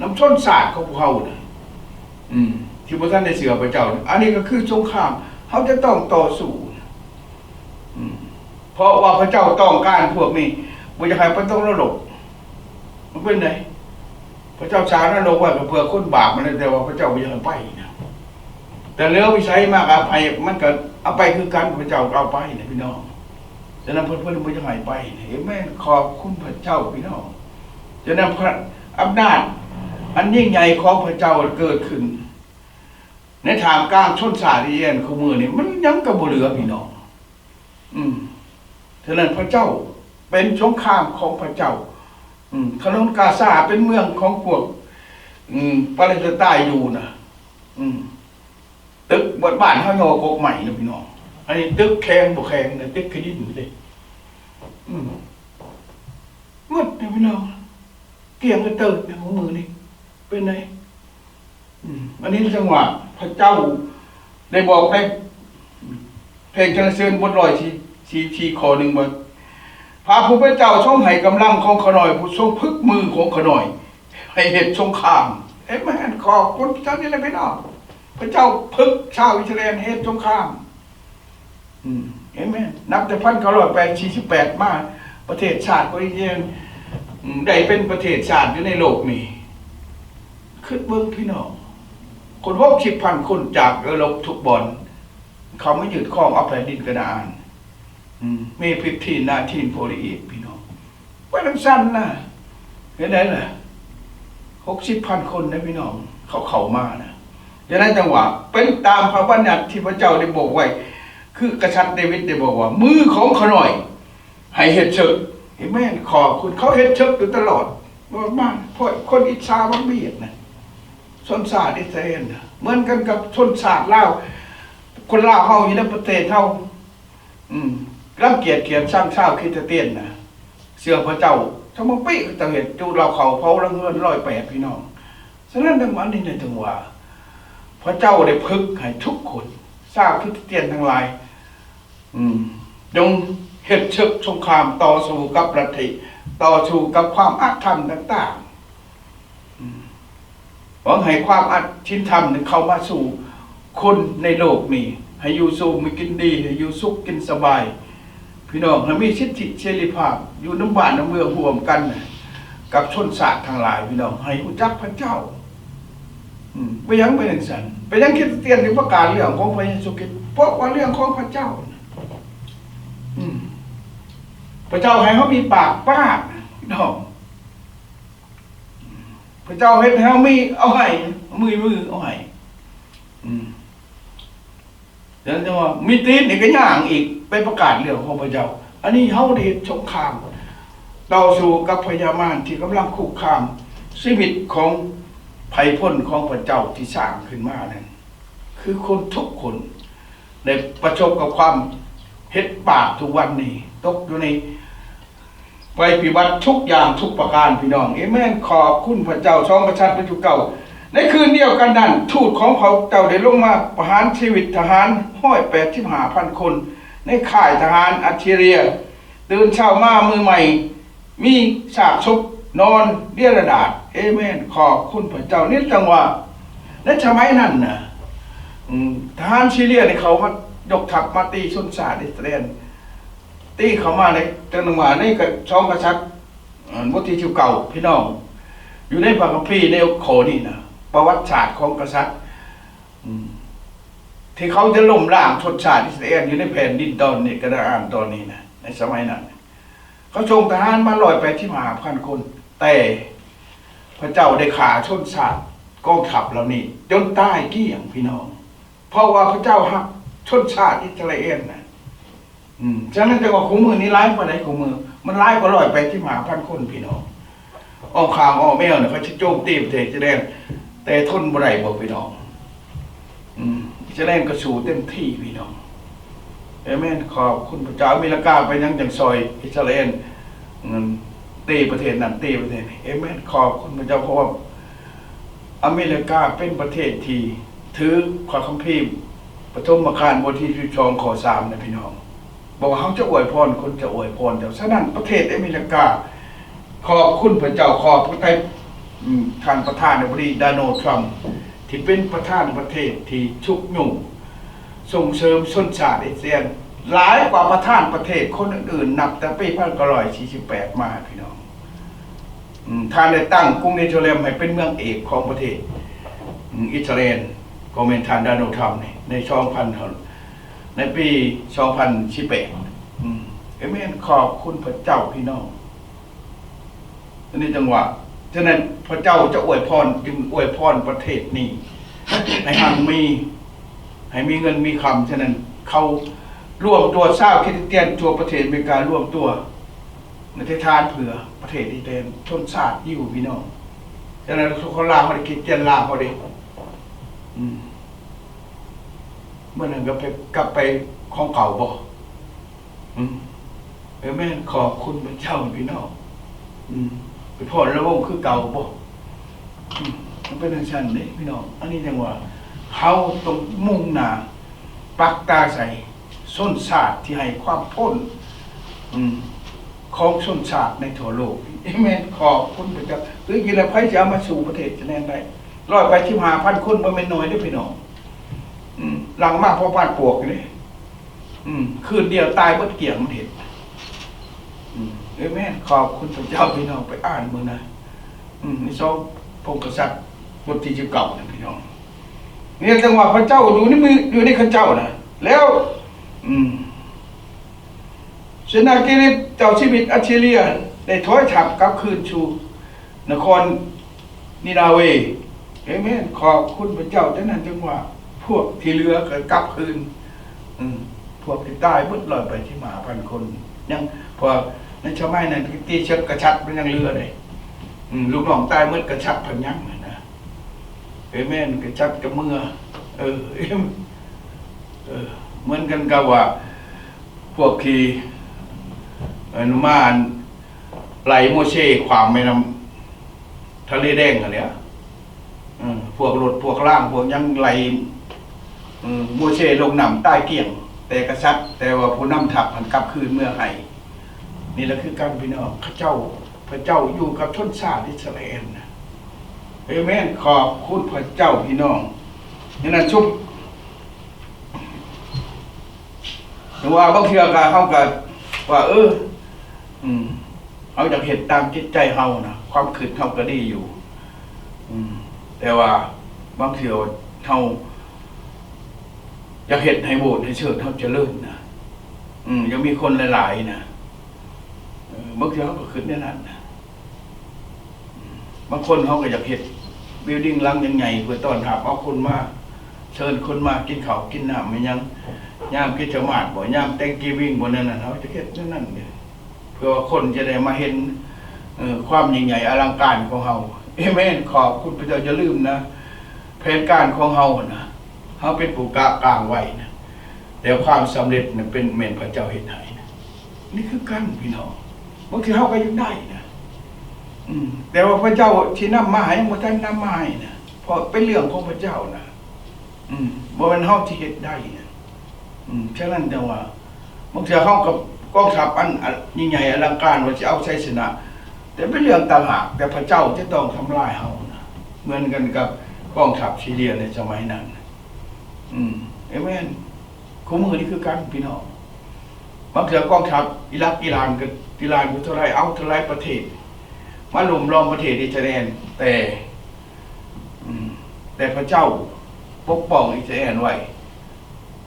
ນຳຊົນຊາດຂອງພວກເຮົານະ ອືມ ທີ່ບໍ່ທັນໄດ້ເຊື່ອພະເຈົ້າ. ອັນນີ້ກໍຄືສົງຄາມ ເຮົາຈະຕ້ອງຕໍ່ສູ້. ອືມ ເພາະວ່າພະເຈົ້າຕ້ອງການພວກນີ້ ບໍ່ຢາກໃຫ້ໄປຕົກນະລົກ. ມັນເປັນໃດ? ພະເຈົ້າສ້າງນະລົກໄວ້ກໍເພື່ອຄົນບາບມັນແຫຼະ ແຕ່ວ່າພະເຈົ້າບໍ່ຢາກໃຫ້ໄປນະ. ແຕ່ເຫຼືອວິໄສມາກໍໃຫ້ ມັນກໍເອົາໄປຄືກັນ ພະເຈົ້າກໍເອົາໄປນະ ພີ່ນ້ອງ. ສະນັ້ນເພິ່ນ ເພິ່ນບໍ່ຢາກໃຫ້ໄປນະ. ເອເມນ ຂອບຄຸນພະເຈົ້າ ພີ່ນ້ອງ. ສະນັ້ນພະ ອຳນາດອັນຍິ່ງໃຫຍ່ຂອງພະເຈົ້າເກີດຂຶ້ນໃນທ່າມກາງຊົນຊາດອິດສະຣາເອນ ຄູ່ມື້ນີ້ ມັນຫຍັງກໍບໍ່ເຫຼືອ ພີ່ນ້ອງ. ອືມ ສະນັ້ນພະເຈົ້າເປັນສົງຄາມຂອງພະເຈົ້າ. ອືມ ຖະໜົນກາຊາເປັນເມືອງຂອງພວກ ອືມ ປາເລສໄຕນ໌ຢູ່ນະ. ອືມ ຕຶກ ບ້ານເຮົາຍໍກົກໄມ້ນະ ພີ່ນ້ອງ. ອັນນີ້ຕຶກແຂງບໍ່ແຂງນະ ຕຶກຂີ້ດິນເດ້. ອືມ ໝົດເດ້ພີ່ນ້ອງ ກ້ຽງກະເຕີດໃນຂອງມື້ນີ້ ເປັນໄດ? ອືມ ອັນນີ້ຈັ່ງວ່າພະເຈົ້າໄດ້ບອກໃນເພງສັນລະເສີນບົດຮ້ອຍສີ່ສິບສີ່ ຂໍ້ໜຶ່ງວ່າ ພະຜູ້ເປັນເຈົ້າຊົງໃຫ້ກຳລັງຂອງຂ້ານ້ອຍ ຜູ້ຊົງຝຶກມືຂອງຂ້ານ້ອຍໃຫ້ເຮັດສົງຄາມ. ເອເມນ ຂອບຄຸນພະເຈົ້າ. ນີ້ແຫຼະພີ່ນ້ອງ ພະເຈົ້າຝຶກຊາວອິດສະຣາເອນເຮັດສົງຄາມ. ອືມ ເອເມນ. ນັບແຕ່ພັນເກົ້າຮ້ອຍແປດ ສີ່ສິບແປດມາ ປະເທດຊາດຂອງອິດສະຣາເອນ ອືມ ໄດ້ເປັນປະເທດຊາດຢູ່ໃນໂລກນີ້. ຄິດເບິ່ງພີ່ນ້ອງ ຄົນຫົກສິບພັນຄົນຈາກເອີຣົບທຸກບ່ອນ ເຂົ້າມາຍຶດຄອງເອົາແຜ່ນດິນກະນາອານ. ອືມ ເມພິບທີນ ນາຍທີນ ຟໍຕີ້ເອດ ພີ່ນ້ອງ. ໄປຈັ່ງຊັ້ນນະ ເຫັນໄດ້ລະ ຫົກສິບພັນຄົນນະພີ່ນ້ອງ ເຂົາເຂົ້າມານະ. ຈະໄດ້ຈັ່ງວ່າເປັນຕາມພະບັນຍັດທີ່ພະເຈົ້າໄດ້ບອກໄວ້ ຄືກະສັດເດວິດໄດ້ບອກວ່າ ມືຂອງຂ້ານ້ອຍໃຫ້ເຮັດເສິກ. ເອເມນ. ຂອບຄຸນ. ເຂົາເຮັດເສິກຢູ່ຕະຫຼອດ ບໍ່ມາ ພວກຄົນອິດສາບັງບຽດນະ ຊົນຊາດອິດສະຣາເອນນະ ເໝືອນກັນກັບຊົນຊາດລາວ ຄົນລາວເຮົາຢູ່ໃນປະເທດເຮົາ ອືມ ລັງກຽດຂຽນຊັງຊາວຄຣິສຕຽນນະ ເຊື່ອພະເຈົ້າ ສະມະປີ ເຂົາເຈົ້າເຮັດຈຸດເລົາເຂົາເຜົາລັງເຮືອນຮ້ອຍແປດ ພີ່ນ້ອງ. ສະນັ້ນ ດັ່ງອັນນີ້ໄດ້ເຖິງວ່າ ພະເຈົ້າໄດ້ຝຶກໃຫ້ທຸກຄົນ ຊາວຄຣິສຕຽນທັງຫຼາຍ ອືມ ຈົ່ງເຮັດເສິກສົງຄາມຕໍ່ສູ້ກັບລັດທິ ຕໍ່ສູ້ກັບຄວາມອະທຳຕ່າງໆ ອືມ ຫວັງໃຫ້ຄວາມອະ ສິນທຳນີ້ເຂົ້າມາສູ່ຄົນໃນໂລກນີ້ ໃຫ້ຢູ່ສຸກມີກິນດີ ໃຫ້ຢູ່ສຸກກິນສະບາຍ ພີ່ນ້ອງ ໃຫ້ມີສິດທິເສລີພາບ ຢູ່ນຳບ້ານນຳເມືອງຮ່ວມກັນກັບຊົນຊາດທັງຫຼາຍ ພີ່ນ້ອງ ໃຫ້ຮູ້ຈັກພະເຈົ້າ. ອືມ ເປັນຫຍັງເປັນຈັ່ງຊັ້ນ? ເປັນຫຍັງຄຣິສຕຽນຈຶ່ງປະກາດເລື່ອງຂອງພະເຢຊູຄຣິດ? ເພາະວ່າເລື່ອງຂອງພະເຈົ້າ ອືມ ພະເຈົ້າໃຫ້ເຮົາມີປາກປາກ ພີ່ນ້ອງ. ພະເຈົ້າເຮັດໃຫ້ເຮົາມີເອົາໃຫ້ ມືມືເອົາໃຫ້ ອືມ ແລ້ວຈັ່ງວ່າມີຕີນນີ້ກໍຍ່າງອີກ ໄປປະກາດເລື່ອງຂອງພະເຈົ້າ. ອັນນີ້ເຮົາໄດ້ເຮັດສົງຄາມຕໍ່ສູ້ກັບພະຍາມານທີ່ກຳລັງຄຸກຄາມຊີວິດຂອງໄພພົນຂອງພະເຈົ້າທີ່ສ້າງຂຶ້ນມານັ້ນ ຄືຄົນທຸກຄົນໄດ້ປະສົບກັບຄວາມເຮັດບາບທຸກວັນນີ້ ຕົກຢູ່ໃນໄພພິບັດທຸກຢ່າງທຸກປະການ ພີ່ນ້ອງ. ເອເມນ. ຂອບຄຸນພະເຈົ້າ. ສອງກະສັດບົດທີເກົ້າ ໃນຄືນດຽວກັນນັ້ນ ທູດຂອງພະເຈົ້າໄດ້ລົງມາປະຫານຊີວິດທະຫານຮ້ອຍແປດສິບຫ້າພັນຄົນ ໃນຄ້າຍທະຫານອັດສຊີເຣຍ. ຕື່ນເຊົ້າມາມື້ໃໝ່ ມີຊາກສົບນອນເລຍລະນາດ. ເອເມນ. ຂອບຄຸນພະເຈົ້າ. ນີ້ຈັ່ງວ່າ ໃນສະໄໝນັ້ນນະ ອືມ ທະຫານຊີເຣຍນີ້ເຂົາມາຍົກທັບມາຕີຊົນຊາດອິດສະຣາເອນ ຕີເຂົ້າມາໃນ ຈັ່ງວ່າໃນກະ ສອງກະສັດ ເອີ ບົດທີສິບເກົ້າ ພີ່ນ້ອງ ຢູ່ໃນພະຄຳພີໃນຂໍ້ນີ້ນະ ປະຫວັດສາດຂອງກະສັດ ອືມ ທີ່ເຂົາຈະລົ້ມລ້າງຊົນຊາດອິດສະຣາເອນຢູ່ໃນແຜ່ນດິນຕອນນີ້ ກະນາອານຕອນນີ້ນະ ໃນສະໄໝນັ້ນ ເຂົາສົ່ງທະຫານມາຮ້ອຍແປດສິບຫ້າພັນຄົນ ແຕ່ ພະເຈົ້າໄດ້ຂ້າຊົນຊາດກອງທັບເຫຼົ່ານີ້ຈົນຕາຍກ້ຽງ ພີ່ນ້ອງ, ເພາະວ່າພະເຈົ້າຮັກຊົນຊາດອິດສະຣາແອນນະ. ອືມ ສະນັ້ນຈັ່ງວ່າຄູ່ມື້ນີ້ຫຼາຍປານໃດ? ຄູ່ມື້ມັນຫຼາຍກວ່າຮ້ອຍແປດສິບຫ້າພັນຄົນ ພີ່ນ້ອງ. ອ້ອມຂ້າງອ້ອມແອວນະ ເຂົາຈະໂຈມຕີປະເທດອິດສະຣາແອນ ແຕ່ທົນບໍ່ໄດ້ບໍ ພີ່ນ້ອງ? ອືມ ອິດສະຣາແອນກໍສູ້ເຕັມທີ່ ພີ່ນ້ອງ. ເອເມນ. ຂອບຄຸນພະເຈົ້າ. ອາເມລິກາເປັນຫຍັງຈັ່ງຊ່ອຍອິດສະຣາແອນ? ອືມ ຕີປະເທດນັ້ນ ຕີປະເທດນີ້. ເອເມນ. ຂອບຄຸນພະເຈົ້າ ເພາະວ່າອາເມລິກາເປັນປະເທດທີ່ຖືພະຄຳພີປະຖົມມະການ ບົດທີສິບສອງ ຂໍ້ສາມນະ ພີ່ນ້ອງ. ບອກວ່າເຮົາຈະອວຍພອນ ຄົນຈະອວຍພອນເຈົ້າ. ສະນັ້ນປະເທດອາເມລິກາ ຂອບຄຸນພະເຈົ້າ, ຂອບພະໄທ ອືມ ທ່ານປະທານາທິບໍດີ ໂດນັລ ທຣຳ ທີ່ເປັນປະທານປະເທດທີ່ຊຸກຍູ້ສົ່ງເສີມຊົນຊາດເອເຊຍ ຫຼາຍກວ່າປະທານປະເທດຄົນອື່ນໆ ນັບແຕ່ປີພັນເກົ້າຮ້ອຍສີ່ສິບແປດມາ ພີ່ນ້ອງ. ອືມ ທ່ານໄດ້ຕັ້ງກຸງເຢຣູຊາເລັມໃຫ້ເປັນເມືອງເອກຂອງປະເທດ ອືມ ອິດສະຣາແອນ ກໍແມ່ນທ່ານ ໂດນັລ ທຣຳ ນີ້ ໃນສອງພັນ ໃນປີສອງພັນສິບແປດ. ອືມ ເອເມນ. ຂອບຄຸນພະເຈົ້າ ພີ່ນ້ອງ. ອັນນີ້ຈັ່ງວ່າ ສະນັ້ນພະເຈົ້າຈະອວຍພອນ ຈຶ່ງອວຍພອນປະເທດນີ້ໃຫ້ຮັ່ງມີ ໃຫ້ມີເງິນມີຄຳ. ສະນັ້ນເຂົາລວມຕົວ ຊາວຄຣິສຕຽນທົ່ວປະເທດອາເມລິກາລວມຕົວ ອະທິຖານເພື່ອປະເທດອີແຕນ ຊົນຊາດຢິວ ພີ່ນ້ອງ. ສະນັ້ນຄົນລາວເຮົາໄດ້ຄຣິສຕຽນລາວເຮົາເດ້. ອືມ ເມື່ອນັ້ນກໍໄປ ກັບໄປຂອງເກົ່າບໍ່? ອືມ ເອເມນ. ຂອບຄຸນພະເຈົ້າ ພີ່ນ້ອງ. ອືມ ໄປພ້ອນລະວົງຄືເກົ່າບໍ່? ອືມ ມັນເປັນຈັ່ງຊັ້ນເດ້ ພີ່ນ້ອງ. ອັນນີ້ຈັ່ງວ່າເຮົາຕ້ອງມຸ່ງໜ້າປັກຕາໃສ່ ຊົນຊາດທີ່ໃຫ້ຄວາມພົ້ນ ອືມ ຂອງຊົນຊາດໃນທົ່ວໂລກ. ເອເມນ. ຂອບຄຸນພະເຈົ້າ. ຄືກິນແລ້ວໃຜຊິເອົາມາສູ້ປະເທດຈະແນນໄດ້? ຮ້ອຍແປດສິບຫ້າພັນຄົນບໍ່ແມ່ນໜ້ອຍເດ້ ພີ່ນ້ອງ. ອືມ ຫຼັງມາພໍປານປວກເດ້. ອືມ ຄືນດຽວຕາຍເບິດກ້ຽງ ມັນເຮັດ. ອືມ ເອເມນ. ຂອບຄຸນພະເຈົ້າ ພີ່ນ້ອງ. ໄປອ່ານເບິ່ງນະ. ອືມ ໃນສອງພົງກະສັດ ບົດທີສິບເກົ້ານະ ພີ່ນ້ອງ. ນີ້ຈັ່ງວ່າພະເຈົ້າຢູ່ໃນມື ຢູ່ໃນເຂົາເຈົ້ານະ. ແລ້ວ ອືມ ເຊນາເຄຣິບເຈົ້າຊີວິດອັດຊີເຣຍ ໄດ້ຖອຍທັບກັບຄືນສູ່ນະຄອນນີນາເວ. ເອເມນ. ຂອບຄຸນພະເຈົ້າ. ຈາກນັ້ນຈຶ່ງວ່າພວກທີ່ເຫຼືອກໍກັບຄືນ. ອືມ ພວກທີ່ຕາຍເບິດຮ້ອຍແປດສິບຫ້າພັນຄົນ ຍັງ ເພາະວ່າໃນສະໄໝນັ້ນທີ່ເຊກກະສັດມັນຍັງເຫຼືອເດ້. ອືມ ລູກນ້ອງຕາຍເບິດ ກະສັດເພິ່ນຍັງຫັ້ນນະ. ເອເມນ. ກະສັດກໍເມືອ. ເອີ ເອີ ເໝືອນກັນກັບວ່າພວກທີ່ ເອີ ມາໄລ່ໂມເຊຂ້າມແມ່ນ້ຳທະເລແດງຫັ້ນແຫຼະ. ເອີ ພວກລົດພວກລາງພວກຫຍັງໄລ່ ເອີ ໂມເຊລົງນ້ຳຕາຍກ້ຽງ ແຕ່ກະສັດ, ແຕ່ວ່າຜູ້ນຳທັບຫັ້ນກັບຄືນເມືອໄຮ່. ນີ້ລະຄືກັນພີ່ນ້ອງ, ເຂົາເຈົ້າ ພະເຈົ້າຢູ່ກັບຊົນຊາດອິດສະຣາແອນນະ. ເອເມນ. ຂອບຄຸນພະເຈົ້າພີ່ນ້ອງ. ນັ້ນນະ ຊຸມ ແຕ່ວ່າບາງເທື່ອກໍ ເຮົາກໍວ່າ ເອີ ອືມ ເຮົາຢາກເຮັດຕາມຈິດໃຈເຮົານະ, ຄວາມຄິດເຮົາກໍດີຢູ່ ອືມ ແຕ່ວ່າບາງເທື່ອເຮົາຢາກເຮັດໃຫ້ໂບດໃຫ້ເຊີດເຮົາຈະເລີນນະ, ອືມ ຢາກມີຄົນຫຼາຍໆນະ. ເອີ ບາງເທື່ອເຮົາກໍຄິດແນວນັ້ນນະ. ບາງຄົນເຮົາກໍຢາກເຮັດບິວດິງຫຼັງໃຫຍ່ໆ ເພື່ອຕ້ອນຮັບເອົາຄົນມາ, ເຊີນຄົນມາກິນເຂົ້າກິນນ້ຳແມ່ນຫຍັງ ຍາມຄຣິສຕະມາດບໍ ຍາມແທັງກິວວິງບໍ ແນວນັ້ນ ເຮົາຈະເຮັດແນວນັ້ນເດ້ ເພື່ອວ່າຄົນຈະໄດ້ມາເຫັນ ເອີ ຄວາມຍິ່ງໃຫຍ່ອະລັງການຂອງເຮົາ. ເອເມນ. ຂອບຄຸນພະເຈົ້າ. ຢ່າລືມນະ ແຜນການຂອງເຮົານະ ເຮົາເປັນຜູ້ກະກາງໄວ້ນະ, ແຕ່ຄວາມສຳເລັດນະ ເປັນ ແມ່ນພະເຈົ້າເຮັດໃຫ້ນະ. ນີ້ຄືກັນພີ່ນ້ອງ, ບາງທີເຮົາກໍຢາກໄດ້ນະ ອືມ ແຕ່ວ່າພະເຈົ້າຊິນຳມາໃຫ້ ຍັງບໍ່ທັນນຳມາໃຫ້ນະ, ເພາະເປັນເລື່ອງຂອງພະເຈົ້ານະ ອືມ ບໍ່ແມ່ນເຮົາຊິເຮັດໄດ້ນະ. ອືມ ສະນັ້ນຈັ່ງວ່າ ບາງເທື່ອເຮົາກັບກອງທັບອັນ ອັນຍິ່ງໃຫຍ່ອະລັງການວ່າຊິເອົາໄຊຊະນະ ແຕ່ເປັນເລື່ອງຕ່າງຫາກ, ແຕ່ພະເຈົ້າຈະຕ້ອງທຳລາຍເຮົານະ, ເໝືອນກັນກັບກອງທັບຊີເຣຍໃນສະໄໝນັ້ນ. ອືມ ເອເມນ. ຄູ່ມື້ນີ້ຄືກັນພີ່ນ້ອງ, ບາງເທື່ອກອງທັບອີຣັກ ອີຣານ ກໍ ອີຣານກໍເທົ່າໃດ ເອົາເທົ່າໃດປະເທດມາລຸມລ້ອມປະເທດອິດສະຣາແອນ, ແຕ່ ອືມ ແຕ່ພະເຈົ້າປົກປ້ອງອິດສະຣາແອນໄວ້,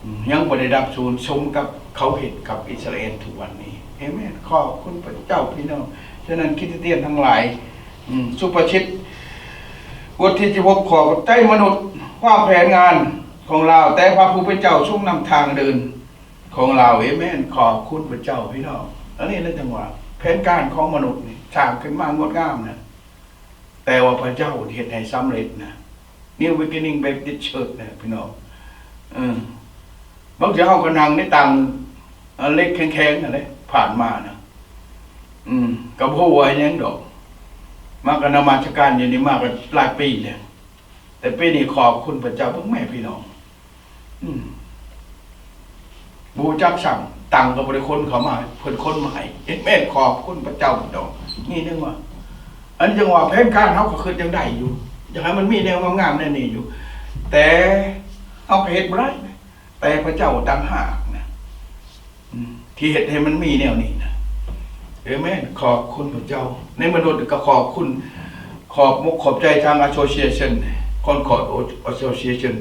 ອືມ ຍັງບໍ່ໄດ້ດັບສູນສົມກັບເຂົາເຮັດກັບອິດສະຣາແອນທຸກວັນນີ້. ເອເມນ. ຂອບຄຸນພະເຈົ້າພີ່ນ້ອງ. ສະນັ້ນຄຣິສຕຽນທັງຫຼາຍ ອືມ ສຸພາສິດ ບົດທີສິບຫົກ ຂໍຂອບໃຈມະນຸດວາງແຜນງານຂອງລາວ, ແຕ່ພະຜູ້ເປັນເຈົ້າຊົງນຳທາງເດີນຂອງລາວ. ເອເມນ. ຂອບຄຸນພະເຈົ້າ, ພີ່ນ້ອງ. ອັນນີ້ແຫຼະຈັ່ງວ່າແຜນການຂອງມະນຸດນີ້ສ້າງຂຶ້ນມາງົດງາມນະ, ແຕ່ວ່າພະເຈົ້າເຮັດໃຫ້ສຳເລັດນະ. New Beginning Baptist Church ນະ ພີ່ນ້ອງ. ເອີ ບາງເທື່ອເຮົາກໍນັ່ງໃນຕັ່ງ ເຫຼັກແຂງໆ ນັ້ນແຫຼະ ຜ່ານມານະ. ອືມ ກໍບໍ່ຮູ້ວ່າຫຍັງດອກ. ມາກໍນະມັດສະການຢູ່ນີ້ມາກໍຫຼາຍປີແລ້ວ, ແຕ່ປີນີ້ຂອບຄຸນພະເຈົ້າ. ເບິ່ງແມ້ພີ່ນ້ອງ. ອືມ ບໍ່ຮູ້ຈັກຊ້ຳ, ຕັງກໍບໍ່ໄດ້ຂົນເຂົ້າມາ, ເພິ່ນຂົນມາໃຫ້. ເອເມນ. ຂອບຄຸນພະເຈົ້າພີ່ນ້ອງ. ນີ້ຈັ່ງວ່າ ອັນຈັ່ງວ່າແຜນການເຮົາກໍຄືຍັງໄດ້ຢູ່, ຢາກໃຫ້ມັນມີແນວງາມໆແນວນີ້ຢູ່, ແຕ່ເຮົາກໍເຮັດບໍ່ໄດ້. ແຕ່ພະເຈົ້າຕ່າງຫາກນະ ອືມ ທີ່ເຮັດໃຫ້ມັນມີແນວນີ້ນະ. ເອເມນ. ຂອບຄຸນພະເຈົ້າ. ໃນມະນຸດກໍຂອບຄຸນ, ຂອບອົກຂອບໃຈທາງ Association Concord Association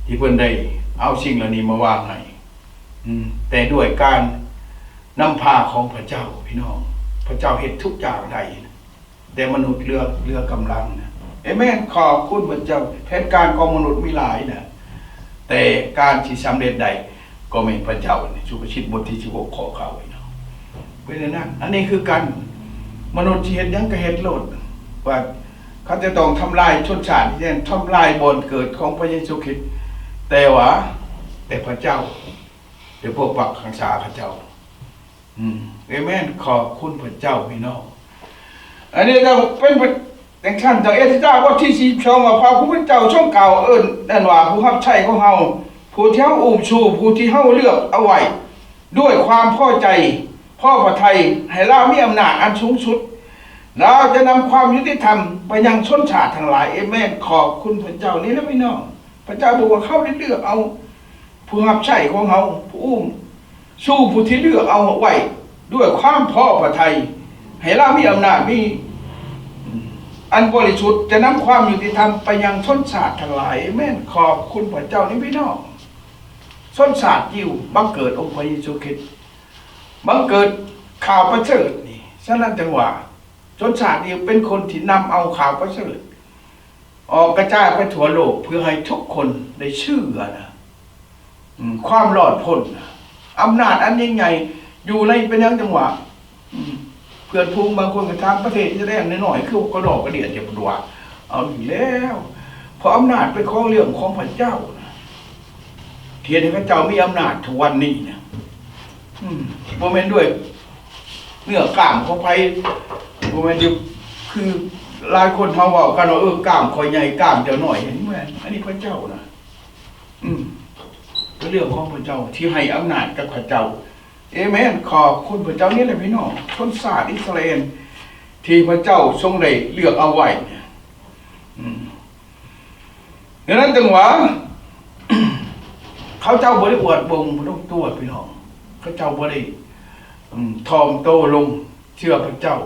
ທີ່ເພິ່ນໄດ້ເອົາສິ່ງເຫຼົ່ານີ້ມາວາງໃຫ້. ອືມ ແຕ່ດ້ວຍການນຳພາຂອງພະເຈົ້າ, ພີ່ນ້ອງ, ພະເຈົ້າເຮັດທຸກຢ່າງໄດ້. ແຕ່ມະນຸດເຫຼືອ, ເຫຼືອກຳລັງນະ. ເອເມນ. ຂອບຄຸນພະເຈົ້າ. ແຜນການຂອງມະນຸດມີຫຼາຍນະ, ແຕ່ການທີ່ສຳເລັດໄດ້ກໍແມ່ນພະເຈົ້າ. ສຸພາສິດບົດທີສິບຫົກ ຂໍ້ເກົ້າ ເນາະ. ເປັນອັນນັ້ນ, ອັນນີ້ຄືກັນ, ມະນຸດຊິເຮັດຫຍັງກໍເຮັດໂລດ, ວ່າເຂົາຈະຕ້ອງທຳລາຍຊົນຊາດ, ທຳລາຍບ່ອນເກີດຂອງພະເຢຊູຄຣິດ, ແຕ່ວ່າ, ແຕ່ພະເຈົ້າ ໄດ້ປົກປັກຮັກສາເຂົາເຈົ້າ. ອືມ ເອເມນ. ຂອບຄຸນພະເຈົ້າ, ພີ່ນ້ອງ. ອັນນີ້ກໍເປັນ ຈັ່ງຊັ້ນ ເຈົ້າເອເຊຍາ ບົດທີສີ່ສິບສອງ ວ່າ ພະຜູ້ເປັນເຈົ້າຊົງກ່າວເອີ້ນນັ້ນວ່າ ຜູ້ຮັບໃຊ້ຂອງເຮົາ, ຜູ້ທີ່ເຮົາອຸ້ມຊູ, ຜູ້ທີ່ເຮົາເລືອກເອົາໄວ້ດ້ວຍຄວາມພໍໃຈ, ພໍພະໄທ, ໃຫ້ລາວມີອຳນາດອັນສູງສຸດ. ລາວຈະນຳຄວາມຍຸຕິທຳໄປຍັງຊົນຊາດທັງຫຼາຍ. ເອເມນ. ຂອບຄຸນພະເຈົ້າ. ນີ້ແຫຼະ ພີ່ນ້ອງ, ພະເຈົ້າບອກວ່າ ເຂົາໄດ້ເລືອກເອົາ ຜູ້ຮັບໃຊ້ຂອງເຮົາ, ຜູ້ອຸ້ມຊູ, ຜູ້ທີ່ເລືອກເອົາໄວ້ດ້ວຍຄວາມພໍພະໄທ, ໃຫ້ລາວມີອຳນາດ, ມີ ອັນບໍລິສຸດ, ຈະນຳຄວາມຍຸຕິທຳໄປຍັງຊົນຊາດທັງຫຼາຍ. ເອເມນ. ຂອບຄຸນພະເຈົ້າ. ນີ້ພີ່ນ້ອງ, ຊົນຊາດຢິວບັງເກີດອົງພະເຢຊູຄຣິດ, ບັງເກີດຂ່າວປະເສີດນີ້. ສະນັ້ນຈຶ່ງວ່າ ຊົນຊາດຢິວເປັນຄົນທີ່ນຳເອົາຂ່າວປະເສີດ ອອກກະຈາຍໄປທົ່ວໂລກ ເພື່ອໃຫ້ທຸກຄົນໄດ້ເຊື່ອນະ, ອືມ ຄວາມລອດພົ້ນນະ, ອຳນາດອັນຍິ່ງໃຫຍ່ຢູ່ໃນ ເປັນຫຍັງຈັ່ງວ່າ ອືມ ເພື່ອນຝູງບາງຄົນກໍຖາມ ປະເທດອິດສະຣາແອນນ້ອຍໆ ຄືກະດອກກະດຽດ ເຈົ້າເພິ່ນວ່າ. ເອົາອີກແລ້ວ, ເພາະອຳນາດເປັນຂອງເລື່ອງຂອງພະເຈົ້ານະ, ທີ່ເຮັດໃຫ້ເຂົາເຈົ້າມີອຳນາດທຸກວັນນີ້ນະ. ອືມ ບໍ່ແມ່ນດ້ວຍເນື້ອກ້າມຂອງໃຜ, ບໍ່ແມ່ນຢູ່ ຄືຫຼາຍຄົນເຮົາເວົ້າກັນວ່າ ເອີ ກ້າມຂ້ອຍໃຫຍ່ ກ້າມເຈົ້ານ້ອຍ. ບໍ່ແມ່ນ, ອັນນີ້ພະເຈົ້ານະ. ອືມ ເປັນເລື່ອງຂອງພະເຈົ້າທີ່ໃຫ້ອຳນາດກັບເຂົາເຈົ້າ. ເອເມນ. ຂອບຄຸນພະເຈົ້າ. ນີ້ແຫຼະພີ່ນ້ອງ, ຊົນຊາດອິດສະຣາແອນທີ່ພະເຈົ້າຊົງໄດ້ເລືອກເອົາໄວ້. ອືມ ດັ່ງນັ້ນຈຶ່ງວ່າ ເຂົາເຈົ້າບໍ່ໄດ້ອວດອົງລົງຕົວ ພີ່ນ້ອງ, ເຂົາເຈົ້າບໍ່ໄດ້ ອືມ ຖ່ອມໂຕລົງເຊື່ອພະເຈົ້າ.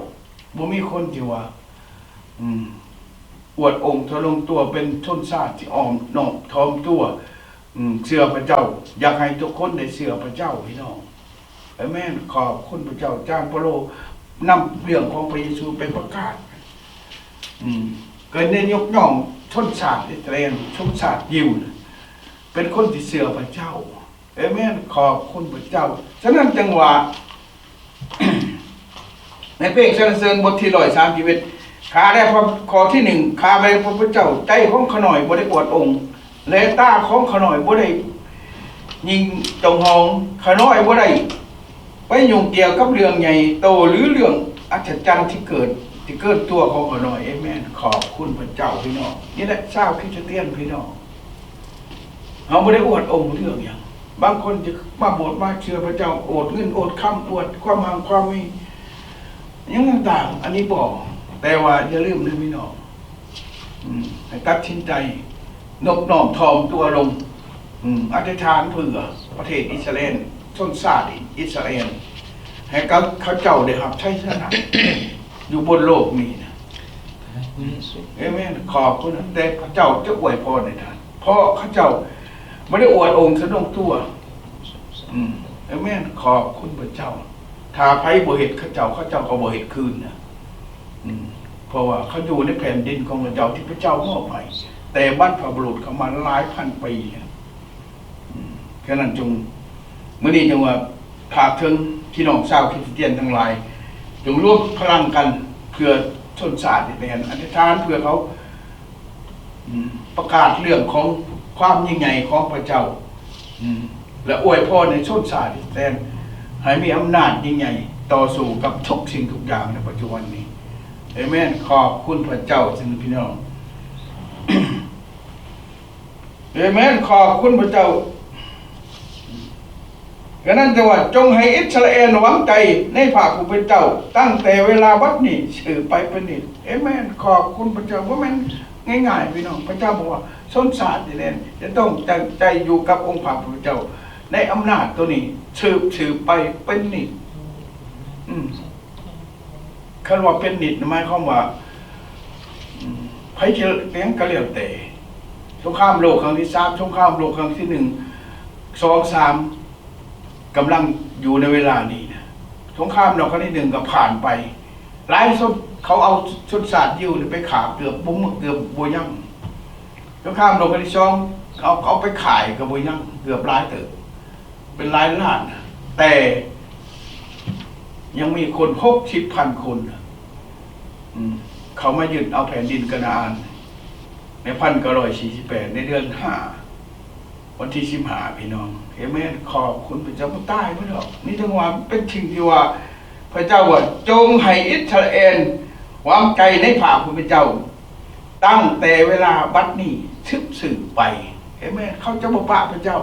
ບໍ່ມີຄົນທີ່ວ່າ ອືມ ອວດອົງຖ່ອມລົງຕົວ ເປັນຊົນຊາດທີ່ອ່ອນນ້ອມຖ່ອມຕົວ ອືມ ເຊື່ອພະເຈົ້າ. ຢາກໃຫ້ທຸກຄົນໄດ້ເຊື່ອພະເຈົ້າ ພີ່ນ້ອງ. ເອເມນ. ຂອບຄຸນພະເຈົ້າ. ຈານເປົາໂລນຳເລື່ອງຂອງພະເຢຊູໄປປະກາດ ອືມ ກໍໄດ້ຍົກຍ້ອງຊົນຊາດອິດສະຣາແອນ, ຊົນຊາດຢິວນະ ເປັນຄົນທີ່ເຊື່ອພະເຈົ້າ. ເອເມນ. ຂອບຄຸນພະເຈົ້າ. ສະນັ້ນຈຶ່ງວ່າ ໃນເພງສັນລະເສີນບົດທີຮ້ອຍສາມສິບເອັດ ຂ້າແດ່ພະ ຂໍ້ທີໜຶ່ງ ຂ້າແດ່ພະພຸດທະເຈົ້າ, ໃຈຂອງຂ້ານ້ອຍບໍ່ໄດ້ອວດອົງ ແລະ ຕາຂອງຂ້ານ້ອຍບໍ່ໄດ້ຍິງຈອງຫອງ. ຂ້ານ້ອຍບໍ່ໄດ້ໄປຫຍຸ້ງກ່ຽວກັບເລື່ອງໃຫຍ່ໂຕ ຫຼື ເລື່ອງອັດສະຈັນທີ່ເກີດ ທີ່ເກີດຕົວຂອງຂ້ານ້ອຍ. ເອເມນ. ຂອບຄຸນພະເຈົ້າ ພີ່ນ້ອງ. ນີ້ແຫຼະຊາວຄຣິສຕຽນ ພີ່ນ້ອງ. ເຮົາບໍ່ໄດ້ອວດອົງເລື່ອງຫຍັງ. ບາງຄົນຈະມາໂບດມາເຊື່ອພະເຈົ້າ ອວດເງິນອວດຄຳ ອວດຄວາມຮັ່ງຄວາມມີ ຫຍັງຕ່າງໆ ອັນນີ້ບໍ່. ແຕ່ວ່າຢ່າລືມເດີພີ່ນ້ອງ ອືມ ໃຫ້ຕັດສິນໃຈນົບນ້ອມຖ່ອມຕົວລົງ ອືມ ອະທິຖານເພື່ອປະເທດອິດສະຣາແອນ ຊົນຊາດອິດສະຣາແອນ ໃຫ້ເຂົາ ເຂົາເຈົ້າໄດ້ຮັບໄຊຊະນະຢູ່ບົນໂລກນີ້ນະ. ເອເມນ. ຂອບຄຸນ. ແຕ່ພະເຈົ້າຈະອວຍພອນໃຫ້ທ່ານ ເພາະເຂົາເຈົ້າບໍ່ໄດ້ອວດອົງສະດົງຕົວ. ອືມ ເອເມນ. ຂອບຄຸນພະເຈົ້າ. ຖ້າໃຜບໍ່ເຮັດເຂົາເຈົ້າ ເຂົາເຈົ້າກໍບໍ່ເຮັດຄືນນະ. ອືມ ເພາະວ່າເຂົາຢູ່ໃນແຜ່ນດິນຂອງພະເຈົ້າທີ່ພະເຈົ້າມອບໃຫ້ ແຕ່ບັນພະບຸລຸດເຂົາມາຫຼາຍພັນປີແລ້ວ. ອືມ ສະນັ້ນຈຶ່ງ ມື້ນີ້ຈຶ່ງວ່າຝາກເຖິງພີ່ນ້ອງຊາວຄຣິສຕຽນທັງຫຼາຍ ຈົ່ງລວມພະລັງກັນເພື່ອຊົນຊາດແດນ ອະທິຖານເພື່ອເຂົາ ອືມ ປະກາດເລື່ອງຂອງຄວາມຍິ່ງໃຫຍ່ຂອງພະເຈົ້າ ອືມ ແລະ ອວຍພອນໃຫ້ຊົນຊາດແດນ ໃຫ້ມີອຳນາດຍິ່ງໃຫຍ່ຕໍ່ສູ້ກັບທຸກສິ່ງທຸກຢ່າງໃນປັດຈຸບັນນີ້. ເອເມນ. ຂອບຄຸນພະເຈົ້າ ພີ່ນ້ອງ. ເອເມນ. ຂອບຄຸນພະເຈົ້າ. ກະນັ້ນແຕ່ວ່າ ຈົ່ງໃຫ້ອິດສະຣາແອນຫວັງໃຈໃນພະຜູ້ເປັນເຈົ້າ ຕັ້ງແຕ່ເວລາບັດນີ້ສືບໄປເປັນນິດ. ເອເມນ. ຂອບຄຸນພະເຈົ້າ. ບໍ່ແມ່ນງ່າຍໆ ພີ່ນ້ອງ. ພະເຈົ້າບອກວ່າ ຊົນຊາດນີ້ແຫຼະ ຈະຕ້ອງຕັ້ງໃຈຢູ່ກັບອົງພະຜູ້ເປັນເຈົ້າ ໃນອຳນາດໂຕນີ້ ສືບ ສືບໄປເປັນນິດ. ອືມ. ຄັນວ່າເປັນນິດ ໝາຍຄວາມວ່າ ອືມ ໃຜຊິຫຍັງກະແລ້ວແຕ່ ສົງຄາມໂລກຄັ້ງທີສາມ ສົງຄາມໂລກຄັ້ງທີໜຶ່ງ ສອງ ສາມ ກຳລັງຢູ່ໃນເວລານີ້ນະ. ສົງຄາມໂລກຄັ້ງທີໜຶ່ງກະຜ່ານໄປ ຫຼາຍຊົນ ເຂົາເອົາຊົນຊາດຢິວນີ້ໄປຂ້າເກືອບບໍ່ ເກືອບບໍ່ຍັງ. ສົງຄາມໂລກຄັ້ງທີສອງ ເອົາ ເອົາໄປຂາຍກະບໍ່ຍັງ ເກືອບຫຼາຍເຕີບ. ເປັນຫຼາຍລ້ານນະ ແຕ່ຍັງມີຄົນຫົກສິບພັນຄົນນະ ອືມ ເຂົ້າມາຍຶດເອົາແຜ່ນດິນການາອານໃນພັນເກົ້າຮ້ອຍສີ່ສິບແປດ ໃນເດືອນຫ້າ ວັນທີສິບຫ້າ ພີ່ນ້ອງ. ເອເມນ. ຂອບຄຸນພະເຈົ້າ. ບໍ່ຕາຍເບິດດອກ. ນີ້ຈັ່ງວ່າເປັນສິ່ງທີ່ວ່າ ພະເຈົ້າວ່າ ຈົ່ງໃຫ້ອິດສະຣາແອນຫວັງໃຈໃນພະຜູ້ເປັນເຈົ້າ ຕັ້ງແຕ່ເວລາບັດນີ້ສືບໆໄປ. ເອເມນ. ເຂົາຈະບໍ່ປະພະເຈົ້າ.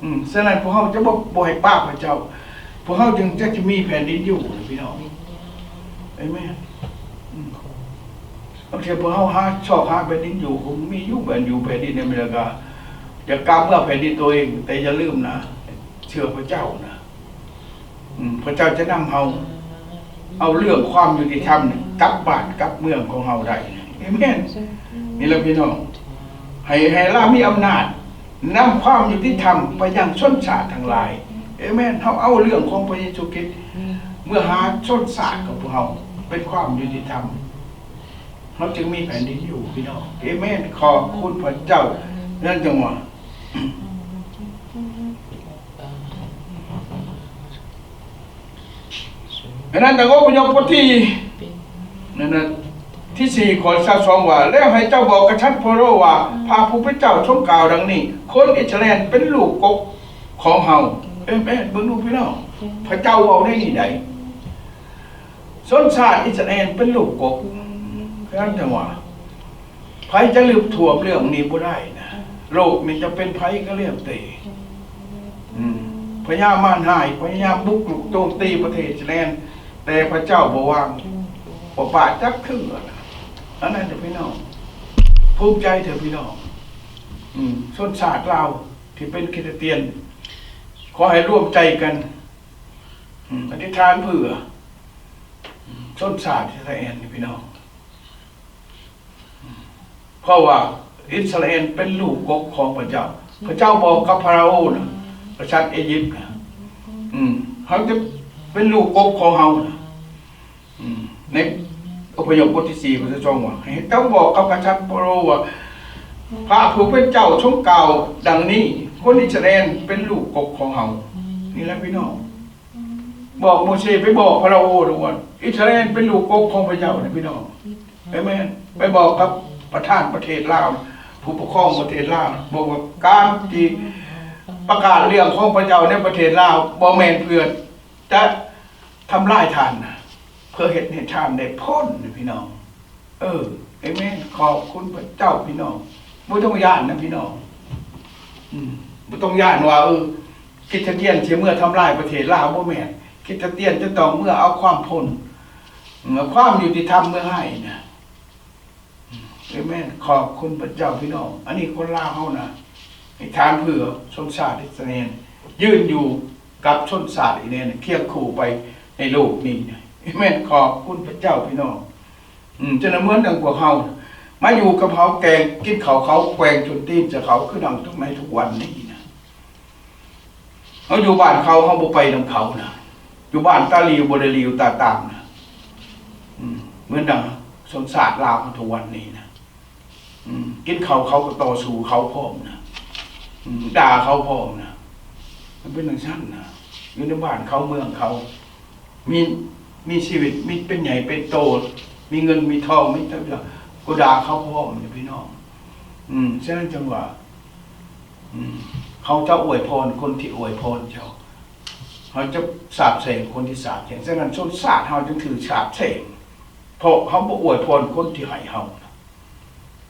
ອືມ ສະນັ້ນພວກເຮົາຈະບໍ່ ບໍ່ໃຫ້ປະພະເຈົ້າ. ພວກເຮົາຈຶ່ງຈະ ຈະມີແຜ່ນດິນຢູ່ນະ ພີ່ນ້ອງ. ເອເມນ. ອືມ ບາງເທື່ອພວກເຮົາຫາ ຊອກຫາແຜ່ນດິນຢູ່ ຄົງມີຢູ່ ແມ່ນຢູ່ແຜ່ນດິນອາເມລິກາ ຢາກກັບເມືອແຜ່ນດິນໂຕເອງ. ແຕ່ຢ່າລືມນະ ເຊື່ອພະເຈົ້ານະ. ອືມ ພະເຈົ້າຈະນຳເຮົາເອົາເລື່ອງຄວາມຍຸຕິທຳນີ້ກັບບ້ານກັບເມືອງຂອງເຮົາໄດ້. ເອເມນ. ນີ້ລະພີ່ນ້ອງ ໃຫ້ ໃຫ້ລາວມີອຳນາດນຳຄວາມຍຸຕິທຳໄປຍັງຊົນຊາດທັງຫຼາຍ. ເອເມນ. ເຮົາເອົາເລື່ອງຂອງພະເຢຊູຄຣິດເມືອຫາຊົນຊາດຂອງພວກເຮົາ ເປັນຄວາມຍຸຕິທຳ ເຮົາຈຶ່ງມີແຜ່ນດິນຢູ່ ພີ່ນ້ອງ. ເອເມນ. ຂອບຄຸນພະເຈົ້າ. ນັ້ນຈັ່ງວ່າ ໃນນັ້ນ ອະພະຍົບບົດທີ ນັ້ນນະ ທີສີ່ ຂໍ້ຊາວສອງ ວ່າ ແລ້ວໃຫ້ເຈົ້າບອກກະສັດຟາໂຣວ່າ ພະຜູ້ເປັນເຈົ້າຊົງກ່າວດັ່ງນີ້ ຄົນອິດສະຣາແອນເປັນລູກກົກຂອງເຮົາ. ເອີ ເບິ່ງດູພີ່ນ້ອງ ພະເຈົ້າເວົ້າໃນນີ້ໃດ ຊົນຊາດອິດສະຣາແອນເປັນລູກກົກ. ຄືນັ້ນຈັ່ງວ່າ ໃຜຈະລຶບຖ້ວມເລື່ອງນີ້ບໍ່ໄດ້ນະ. ໂລກນີ້ຈະເປັນໃຜກະແລ້ວແຕ່ ອືມ ພະຍາມານຮ້າຍພະຍາຍາມບຸກລຸກໂຈມຕີປະເທດອິດສະຣາແອນ ແຕ່ພະເຈົ້າບໍ່ວາງ ບໍ່ປະຈັກເທື່ອນະ. ອັນນັ້ນເດີພີ່ນ້ອງ ພູມໃຈເທີພີ່ນ້ອງ. ອືມ ຊົນຊາດລາວທີ່ເປັນຄຣິສຕຽນ ຂໍໃຫ້ລວມໃຈກັນ ອືມ ອະທິຖານເພື່ອ ອືມ ຊົນຊາດອິດສະຣາແອນນີ້ພີ່ນ້ອງ. ເພາະວ່າອິດສະຣາແອນເປັນລູກກົກຂອງພະເຈົ້າ. ພະເຈົ້າບອກກັບຟາໂຣນະ ກະສັດເອຢິບນະ ອືມ ເຮົາຈະເປັນລູກກົກຂອງເຮົານະ. ອືມ ໃນອົບພະຍົບບົດທີສີ່ ຂໍ້ຊາວສອງ ວ່າ ໃຫ້ເຈົ້າບອກກັບກະສັດຟາໂຣວ່າ ພະຜູ້ເປັນເຈົ້າຊົງກ່າວດັ່ງນີ້ ຄົນອິດສະຣາແອນເປັນລູກກົກຂອງເຮົາ. ນີ້ແຫຼະພີ່ນ້ອງ. ບອກໂມເຊໄປບອກຟາໂຣໂອໂລດວ່າ ອິດສະຣາແອນເປັນລູກກົກຂອງພະເຈົ້ານະພີ່ນ້ອງ. ເອເມນ. ໄປບອກກັບປະທານປະເທດລາວ ຜູ້ປົກຄອງປະເທດລາວ ບອກວ່າການທີ່ປະກາດເລື່ອງຂອງພະເຈົ້າໃນປະເທດລາວ ບໍ່ແມ່ນເພື່ອຈະທຳລາຍທ່ານນະ ເພື່ອເຮັດໃຫ້ທ່ານໄດ້ພົ້ນນະພີ່ນ້ອງ. ເອີ ເອເມນ. ຂອບຄຸນພະເຈົ້າພີ່ນ້ອງ. ບໍ່ຕ້ອງຢ້ານນະພີ່ນ້ອງ. ອືມ ບໍ່ຕ້ອງຢ້ານວ່າ ເອີ ຄຣິສຕຽນຊິເມືອທຳລາຍປະເທດລາວ. ບໍ່ແມ່ນ. ຄຣິສຕຽນຈະຕ້ອງເມືອເອົາຄວາມພົ້ນ ເອົາຄວາມຍຸຕິທຳເມືອໃຫ້ນະ. ອືມ ເອເມນ. ຂອບຄຸນພະເຈົ້າພີ່ນ້ອງ. ອັນນີ້ຄົນລາວເຮົານະ ໃຫ້ທ່ານເພື່ອຊົນຊາດອິດສະຣາແອນ ຢືນຢູ່ກັບຊົນຊາດອີແນນ ຄຽງຄູ່ໄປໃນໂລກນີ້ນະ. ເອເມນ. ຂອບຄຸນພະເຈົ້າພີ່ນ້ອງ. ອືມ ຈັ່ງນັ້ນເໝືອນດັ່ງພວກເຮົາມາຢູ່ກັບເຮົາ ແກງກິນເຂົ້າເຂົາ ແກວ່ງສົ້ນຕີນໃສ່ເຂົາ ຄືດັ່ງທຸກໃນທຸກວັນນີ້ນະ. ເຮົາຢູ່ບ້ານເຂົາ ເຮົາບໍ່ໄປນຳເຂົານະ. ຢູ່ບ້ານຕາຫຼິວບໍ່ໄດ້ຫຼິວຕາຕາມນະ. ອືມ ເໝືອນດັ່ງ ຊົນຊາດລາວເຮົາທຸກວັນນີ້ນະ. ອືມ ກິນເຂົ້າເຂົາກໍຕໍ່ສູ້ເຂົາພ້ອມນະ. ອືມ ດ່າເຂົາພ້ອມນະ. ມັນເປັນຈັ່ງຊັ້ນນະ. ຢູ່ໃນບ້ານເຂົາເມືອງເຂົາ ມີ ມີຊີວິດ ມີເປັນໃຫຍ່ເປັນໂຕ ມີເງິນມີທອງ ມີເທົ່າໃດກໍດ່າເຂົາພ້ອມນະ ພີ່ນ້ອງ. ອືມ ສະນັ້ນຈຶ່ງວ່າ ອືມ ເຮົາຈະອວຍພອນຄົນທີ່ອວຍພອນເຈົ້າ, ເຮົາຈະສາບແຊ່ງຄົນທີ່ສາບແຊ່ງ. ສະນັ້ນຊົນຊາດເຮົາຈຶ່ງຖືກສາບແຊ່ງ ເພາະເຮົາບໍ່ອວຍພອນຄົນທີ່ໃຫ້ເຮົາ.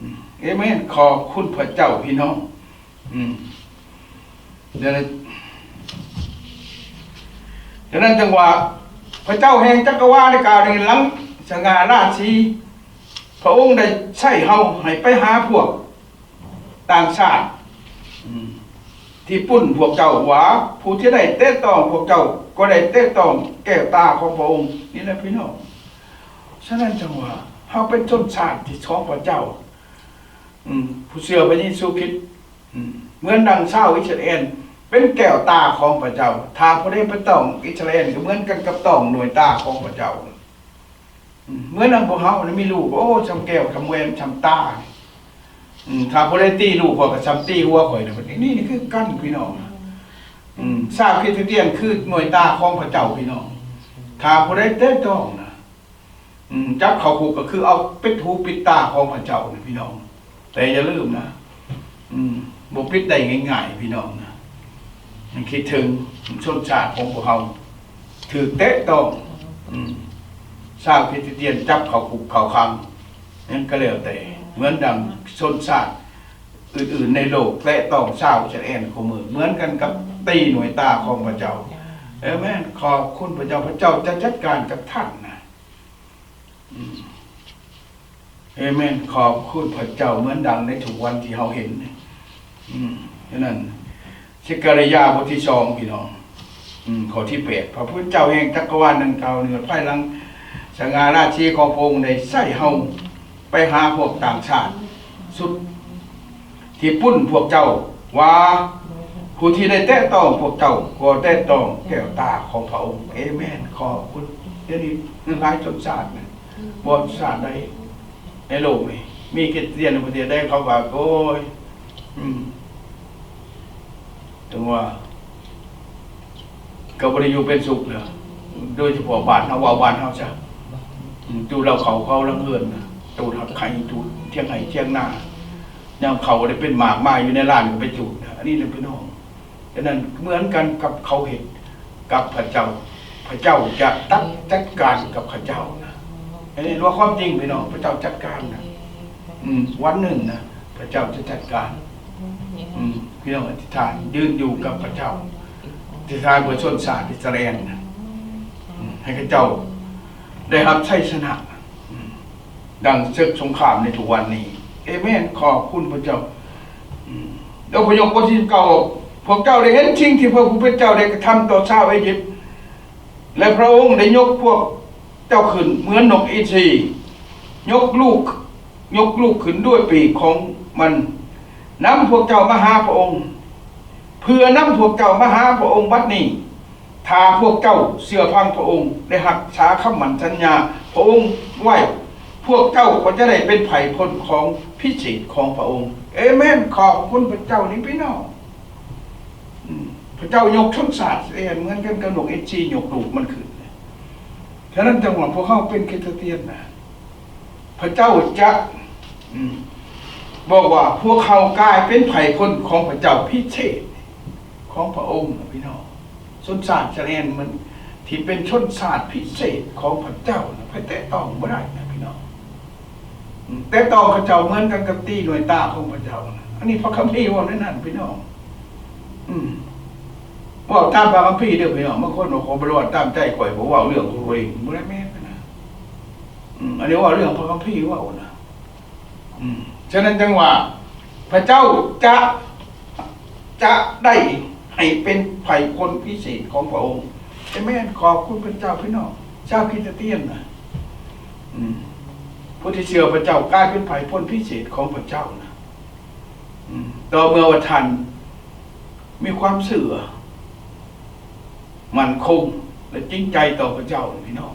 ອືມ ເອເມນ. ຂອບຄຸນພະເຈົ້າ ພີ່ນ້ອງ. ອືມ ສະນັ້ນ ສະນັ້ນຈຶ່ງວ່າ ພະເຈົ້າແຫ່ງຈັກກະວານໄດ້ກ່າວໃນຫຼັງສະຫງ່າລາຊີ ພະອົງໄດ້ໃຊ້ເຮົາໃຫ້ໄປຫາພວກຕ່າງຊາດ ອືມ ທີ່ປຸ້ນພວກເຈົ້າວ່າ ຜູ້ທີ່ໄດ້ແຕະຕ້ອງພວກເຈົ້າ ກໍໄດ້ແຕະຕ້ອງແກ້ວຕາຂອງພະອົງ. ນີ້ແຫຼະ ພີ່ນ້ອງ. ສະນັ້ນຈັ່ງວ່າ ເຮົາເປັນຊົນຊາດທີ່ຂອງພະເຈົ້າ. ອືມ ຜູ້ເຊື່ອພະເຢຊູຄຣິດ ອືມ ເໝືອນດັ່ງຊາວອິດສະຣາແອນເປັນແກ້ວຕາຂອງພະເຈົ້າ. ຖ້າຜູ້ໃດໄປຕ້ອງອິດສະຣາແອນ ກໍເໝືອນກັນກັບຕ້ອງໜ່ວຍຕາຂອງພະເຈົ້າ. ອືມ ເໝືອນດັ່ງພວກເຮົານີ້ມີລູກ ໂອ້ ຊ່ຳແກ້ວ ຊ່ຳແຫວນ ຊ່ຳຕາ. ອືມ ຖ້າຜູ້ໃດຕີລູກຂ້ອຍ ກໍຊ່ຳຕີຫົວຂ້ອຍ. ນີ້ ນີ້ຄືກັນ ພີ່ນ້ອງ. ອືມ ຊາວຄຣິສຕຽນຄືໜ່ວຍຕາຂອງພະເຈົ້າ ພີ່ນ້ອງ. ຖ້າຜູ້ໃດແຕະຕ້ອງນະ ອືມ ຈັບເຂົ້າຄຸກກໍຄືເອົາປິດຫູປິດຕາຂອງພະເຈົ້ານະ ພີ່ນ້ອງ. ແຕ່ຢ່າລືມນະ ອືມ ບໍ່ປິດໄດ້ງ່າຍໆ ພີ່ນ້ອງນະ. ໃຫ້ຄິດເຖິງຊົນຊາດຂອງພວກເຮົາຖືກແຕະຕ້ອງ ອືມ ຊາວຄຣິສຕຽນຈັບເຂົ້າຄຸກເຂົ້າຂັງ ຫຍັງກໍແລ້ວແຕ່ ເໝືອນດັ່ງຊົນຊາດອື່ນໆໃນໂລກແຕະຕ້ອງຊາວອິດສະຣາແອນຄູ່ມື້ ເໝືອນກັນກັບຕີໜ່ວຍຕາຂອງພະເຈົ້າ. ເອເມນ. ຂອບຄຸນພະເຈົ້າ. ພະເຈົ້າຈະຈັດການກັບທ່ານນະ. ອືມ ເອເມນ. ຂອບຄຸນພະເຈົ້າ ເໝືອນດັ່ງໃນທຸກວັນທີ່ເຮົາເຫັນ. ອືມ ສະນັ້ນ ເຊກາລິຍາ ບົດທີສອງ ພີ່ນ້ອງ ອືມ ຂໍ້ທີແປດ ພະພຸດທະເຈົ້າແຫ່ງຈັກກະວານດັ່ງກ່າວນີ້ ພາຍຫຼັງສະຫງ່າລາຊີຂອງພະອົງໄດ້ໃຊ້ເຮົາໄປຫາພວກຕ່າງຊາດ ຊຸດ ທີ່ປຸ້ນພວກເຈົ້າວ່າ ຜູ້ທີ່ໄດ້ແຕະຕ້ອງພວກເຈົ້າ ກໍແຕະຕ້ອງແກ້ວຕາຂອງພະອົງ. ເອເມນ. ຂອບຄຸນ. ດຽວນີ້ຫຼາຍຊົນຊາດນະ ບໍ່ຊາດໃດໃນໂລກນີ້ ມີຄຣິສຕຽນໃນປະເທດໃດ ເຂົາວ່າ ໂອ້ຍ ອືມ ຈັ່ງວ່າ ກໍບໍ່ໄດ້ຢູ່ເປັນສຸກແລ້ວ ໂດຍສະເພາະບ້ານເຮົາ ເວົ້າບ້ານເຮົາຊະ ອືມ ຈູດເຫຼົ້າເຂົ້າເຂົາຫຼັງເຮືອນນະ ຈູດຮັບໄຂ່ ຈູດຖຽງໄຮ່ຖຽງນາ ຍາມເຂົ້າໄດ້ເປັນໝາກມາ ຢູ່ໃນລານກໍໄປຈູດ. ອັນນີ້ນະ ພີ່ນ້ອງ. ສະນັ້ນເໝືອນກັນກັບເຂົາເຮັດກັບພະເຈົ້າ ພະເຈົ້າຈະຕັດ ຈັດການກັບເຂົາເຈົ້ານະ. ອັນນີ້ວ່າຄວາມຈິງ ພີ່ນ້ອງ ພະເຈົ້າຈັດການນະ. ອືມ ວັນໜຶ່ງນະ ພະເຈົ້າຈະຈັດການ. ອືມ ພີ່ນ້ອງອະທິຖານ ຢືນຢູ່ກັບພະເຈົ້າ ອະທິຖານເພື່ອຊົນຊາດອິດສະຣາແອນນະ. ອືມ ໃຫ້ເຂົາເຈົ້າໄດ້ຮັບໄຊຊະນະ. ອືມ ດັ່ງເສິກສົງຄາມໃນທຸກວັນນີ້. ເອເມນ. ຂອບຄຸນພະເຈົ້າ. ອືມ ອະພະຍົບບົດທີສິບເກົ້າ ພວກເຈົ້າໄດ້ເຫັນສິ່ງທີ່ພະຜູ້ເປັນເຈົ້າໄດ້ກະທຳຕໍ່ຊາວເອຢິບ ແລະ ພະອົງໄດ້ຍົກພວກເຈົ້າຂຶ້ນເໝືອນນົກອິນຊີ ຍົກລູກ ຍົກລູກຂຶ້ນດ້ວຍປີກຂອງມັນ ນຳພວກເຈົ້າມາຫາພະອົງ ເພື່ອນຳພວກເຈົ້າມາຫາພະອົງບັດນີ້. ຖ້າພວກເຈົ້າເຊື່ອຟັງພະອົງ ແລະ ຮັກສາຄຳໝັ້ນສັນຍາພະອົງໄວ້ ພວກເຈົ້າກໍຈະໄດ້ເປັນໄພພົນຂອງພິເສດຂອງພະອົງ. ເອເມນ. ຂອບຄຸນພະເຈົ້ານີ້ພີ່ນ້ອງ. ອືມ ພະເຈົ້າຍົກຊົນຊາດເອງເໝືອນກັນກັບນົກອິນຊີຍົກລູກມັນຂຶ້ນ. ສະນັ້ນຈັ່ງວ່າພວກເຮົາເປັນຄຣິສຕຽນນະ ພະເຈົ້າຈະ ອືມ ບອກວ່າພວກເຮົາກາຍເປັນໄພພົນຂອງພະເຈົ້າພິເສດຂອງພະອົງນະ ພີ່ນ້ອງ. ຊົນຊາດສະແອນມັນ ທີ່ເປັນຊົນຊາດພິເສດຂອງພະເຈົ້ານະ ໃຜແຕະຕ້ອງບໍ່ໄດ້ນະ ພີ່ນ້ອງ. ອືມ ແຕະຕ້ອງເຂົາເຈົ້າເໝືອນກັນກັບຕີໜ່ວຍຕາຂອງພະເຈົ້ານະ. ອັນນີ້ພະຄຳພີເວົ້າໃນນັ້ນ ພີ່ນ້ອງ. ອືມ ເວົ້າຕາມພະຄຳພີເດີ້ ພີ່ນ້ອງ. ບາງຄົນວ່າ ຂ້ອຍບໍ່ໄດ້ເວົ້າຕາມໃຈຂ້ອຍ ບໍ່ເວົ້າເລື່ອງຂອງຕົວເອງ ບໍ່ໄດ້ແມ່ນນະ. ອືມ ອັນນີ້ເວົ້າເລື່ອງພະຄຳພີເວົ້ານະ. ອືມ ສະນັ້ນຈັ່ງວ່າ ພະເຈົ້າຈະ ຈະໄດ້ໃຫ້ເປັນໄພພົນພິເສດຂອງພະອົງ. ເອເມນ. ຂອບຄຸນພະເຈົ້າ ພີ່ນ້ອງ ຊາວຄຣິສຕຽນນະ. ອືມ ຜູ້ທີ່ເຊື່ອພະເຈົ້າກາຍເປັນໄພພົນພິເສດຂອງພະເຈົ້ານະ. ອືມ ຕໍ່ເມື່ອວ່າທ່ານມີຄວາມເຊື່ອ ໝັ້ນຄົງ ແລະ ຈິງໃຈຕໍ່ພະເຈົ້າ ພີ່ນ້ອງ.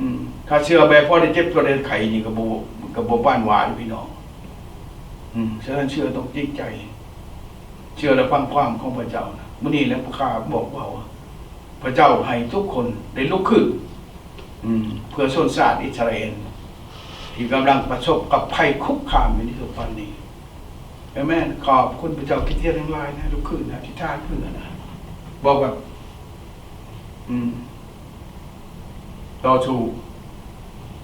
ອືມ ຖ້າເຊື່ອແບບພໍໄດ້ເຈັບ ພໍໄດ້ໄຂ້ນີ້ ກໍບໍ່ ກໍບໍ່ປານວ່າເດ້ ພີ່ນ້ອງ. ອືມ ສະນັ້ນເຊື່ອຕ້ອງຈິງໃຈ ເຊື່ອແລະຟັງຄວາມຂອງພະເຈົ້ານະ. ມື້ນີ້ແຫຼະ ພະຄາບອກເວົ້າວ່າ ພະເຈົ້າໃຫ້ທຸກຄົນໄດ້ລຸກຂຶ້ນ ອືມ ເພື່ອຊົນຊາດອິດສະຣາເອນ ທີ່ກຳລັງປະສົບກັບໄພຄຸກຄາມຢູ່ໃນທຸກວັນນີ້. ເອເມນ. ຂອບຄຸນພະເຈົ້າ. ຄຣິສຕຽນທັງຫຼາຍນະ ລຸກຂຶ້ນອະທິຖານເພື່ອນະ ບອກແບບ ອືມ ຕໍ່ສູ້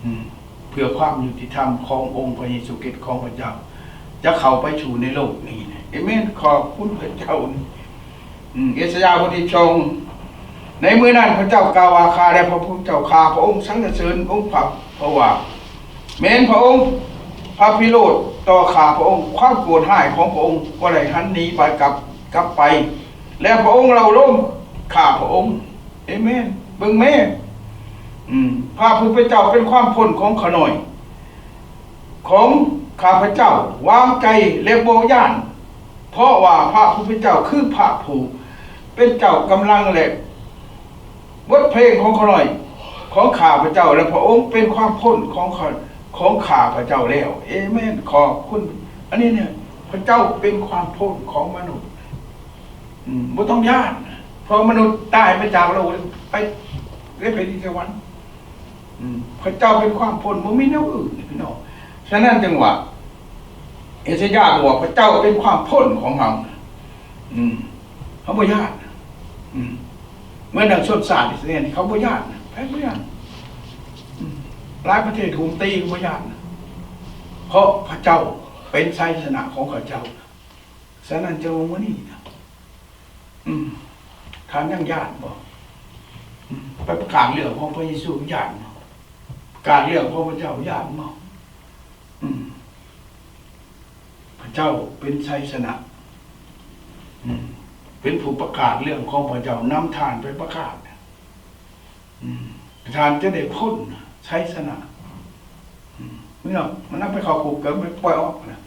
ອືມ ເພື່ອຄວາມຍຸຕິທຳຂອງອົງພະເຢຊູຄຣິດຂອງພະເຈົ້າ ຈະເຂົ້າໄປສູ່ໃນໂລກນີ້ນະ. ເອເມນ. ຂອບຄຸນພະເຈົ້າ. ອືມ ເອສາຍາບົດທີສອງ ໃນມື້ນັ້ນພະເຈົ້າກ່າວວ່າ ຂ້າແດ່ພະຜູ້ເປັນເຈົ້າ ຂ້າພະອົງສັນລະເສີນອົງພະ ເພາະວ່າແມ່ນພະອົງພະພິໂຣດຕໍ່ຂ້າພະອົງ, ຄວາມໂກດຮ້າຍຂອງພະອົງກໍໄດ້ຫັນໜີໄປກັບ ກັບໄປ ແລະ ພະອົງເລົ່າໂລມຂ້າພະອົງ. ເອເມນ. ເບິ່ງແມ້ ອືມ ພະຜູ້ເປັນເຈົ້າເປັນຄວາມພົ້ນຂອງຂ້ານ້ອຍ ຂອງຂ້າພະເຈົ້າ ວາງໃຈ ແລະ ບໍ່ຢ້ານ ເພາະວ່າພະຜູ້ເປັນເຈົ້າຄືພະຜູ້ເປັນເຈົ້າກຳລັງ ແລະ ບົດເພງຂອງຂ້ານ້ອຍ ຂອງຂ້າພະເຈົ້າ ແລະ ພະອົງເປັນຄວາມພົ້ນຂອງຂ້າ ຂອງຂ້າພະເຈົ້າແລ້ວ. ເອເມນ. ຂອບຄຸນ. ອັນນີ້ເນຍ ພະເຈົ້າເປັນຄວາມພົ້ນຂອງມະນຸດ. ອືມ ບໍ່ຕ້ອງຢ້ານ ເພາະມະນຸດຕາຍໄປຈາກໂລກ ໄປ ໄປແຜ່ນດິນສະຫວັນ. ອືມ ພະເຈົ້າເປັນຄວາມພົ້ນ ບໍ່ມີແນວອື່ນ ພີ່ນ້ອງ. ສະນັ້ນຈຶ່ງວ່າ ເອສາຍາບອກວ່າ ພະເຈົ້າເປັນຄວາມພົ້ນຂອງເຮົາ. ອືມ ເຮົາບໍ່ຢ້ານ. ອືມ ເໝືອນດັ່ງຊົນຊາດອິດສະຣາເອນ ເຂົາບໍ່ຢ້ານ. ໃຜບໍ່ຢ້ານ? ອືມ ຫຼາຍປະເທດໂຈມຕີ ເຂົາບໍ່ຢ້ານ ເພາະພະເຈົ້າເປັນໄຊຊະນະຂອງເຂົາເຈົ້າ. ສະນັ້ນ ເຈົ້າວ່າມື້ນີ້ນະ ອືມ ທ່ານຍັງຢ້ານບໍ່? ອືມ ໄປປະກາດເລື່ອງຂອງພະເຢຊູ ຢ້ານບໍ່? ປະກາດເລື່ອງຂອງພະເຈົ້າ ຢ້ານບໍ່? ອືມ ພະເຈົ້າເປັນໄຊຊະນະ. ອືມ ເປັນຜູ້ປະກາດເລື່ອງຂອງພະເຈົ້າ ນຳທ່ານໄປປະກາດ. ອືມ ທ່ານຈະໄດ້ພົ້ນໄຊຊະນະ. ອືມ ເມື່ອມັນນຳໄປເຂົ້າຄຸກ ກໍໄປປ່ອຍອອກນະ.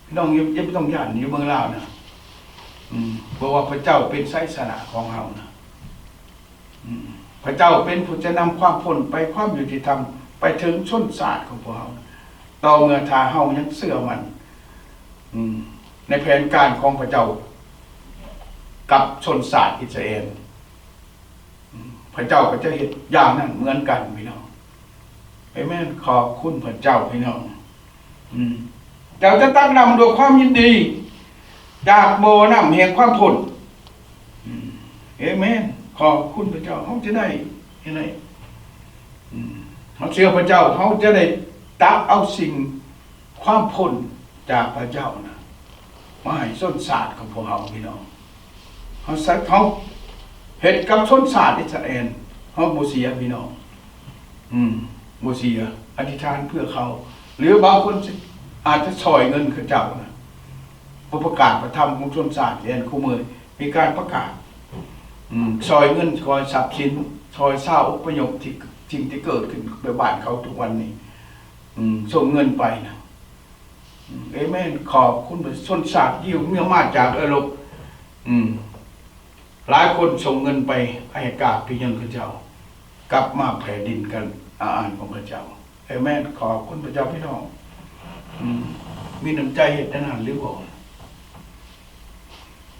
ພີ່ນ້ອງຢ່າ ຢ່າໄປຕ້ອງຢ້ານຢູ່ເມືອງລາວນະ. ອືມ ເພາະວ່າພະເຈົ້າເປັນໄຊຊະນະຂອງເຮົານະ. ອືມ ພະເຈົ້າເປັນຜູ້ຈະນຳຄວາມພົ້ນໄປ ຄວາມຍຸຕິທຳໄປເຖິງຊົນຊາດຂອງພວກເຮົາ ຕໍ່ເມື່ອຖ້າເຮົາຍັງເຊື່ອໝັ້ນ ອືມ ໃນແຜນການຂອງພະເຈົ້າກັບຊົນຊາດອິດສະຣາເອນ. ອືມ ພະເຈົ້າກໍຈະເຮັດຢ່າງນັ້ນເໝືອນກັນ ພີ່ນ້ອງ. ເອເມນ. ຂອບຄຸນພະເຈົ້າ ພີ່ນ້ອງ. ອືມ ເຈົ້າຈະຕັກນ້ຳດ້ວຍຄວາມຍິນດີ ຈາກບໍ່ນ້ຳແຫ່ງຄວາມພົ້ນ. ອືມ ເອເມນ. ຂອບຄຸນພະເຈົ້າ. ເຮົາຈະໄດ້ ເຮັດໄດ້ ອືມ ເຮົາເຊື່ອພະເຈົ້າ ເຮົາຈະໄດ້ຕັກເອົາສິ່ງ ຄວາມພົ້ນຈາກພະເຈົ້ານະ ມາໃຫ້ຊົນຊາດຂອງພວກເຮົາ ພີ່ນ້ອງ. ເຮົາໃຊ້ ເຮົາເຮັດກັບຊົນຊາດອິດສະຣາເອນ ເຮົາບໍ່ເສຍ ພີ່ນ້ອງ. ອືມ ບໍ່ເສຍ. ອະທິຖານເພື່ອເຂົາ ຫຼືບາງຄົນອາດຈະຊ່ອຍເງິນເຂົາເຈົ້ານະ ເພື່ອປະກາດພະທຳຂອງຊົນຊາດ. ແມ່ນ ຄູ່ມື້ມີການປະກາດ ອືມ ຊ່ອຍເງິນ ຊ່ອຍຊັບສິນ ຊ່ອຍຊາວອົບພະຍົບ ທີ່ ສິ່ງທີ່ເກີດຂຶ້ນໃນບ້ານເຂົາທຸກວັນນີ້. ອືມ ສົ່ງເງິນໄປນະ. ອືມ ເອເມນ. ຂອບຄຸນ. ຊົນຊາດຢິວເມື່ອມາຈາກເອີຣົບ ອືມ ຫຼາຍຄົນສົ່ງເງິນໄປໃຫ້ກາບພະຍົນຂອງເຈົ້າ ກັບມາແຜ່ນດິນການອາອານຂອງພະເຈົ້າ. ເອເມນ. ຂອບຄຸນພະເຈົ້າ ພີ່ນ້ອງ. ອືມ ມີນ້ຳໃຈເຮັດແນວນັ້ນຫຼືບໍ່?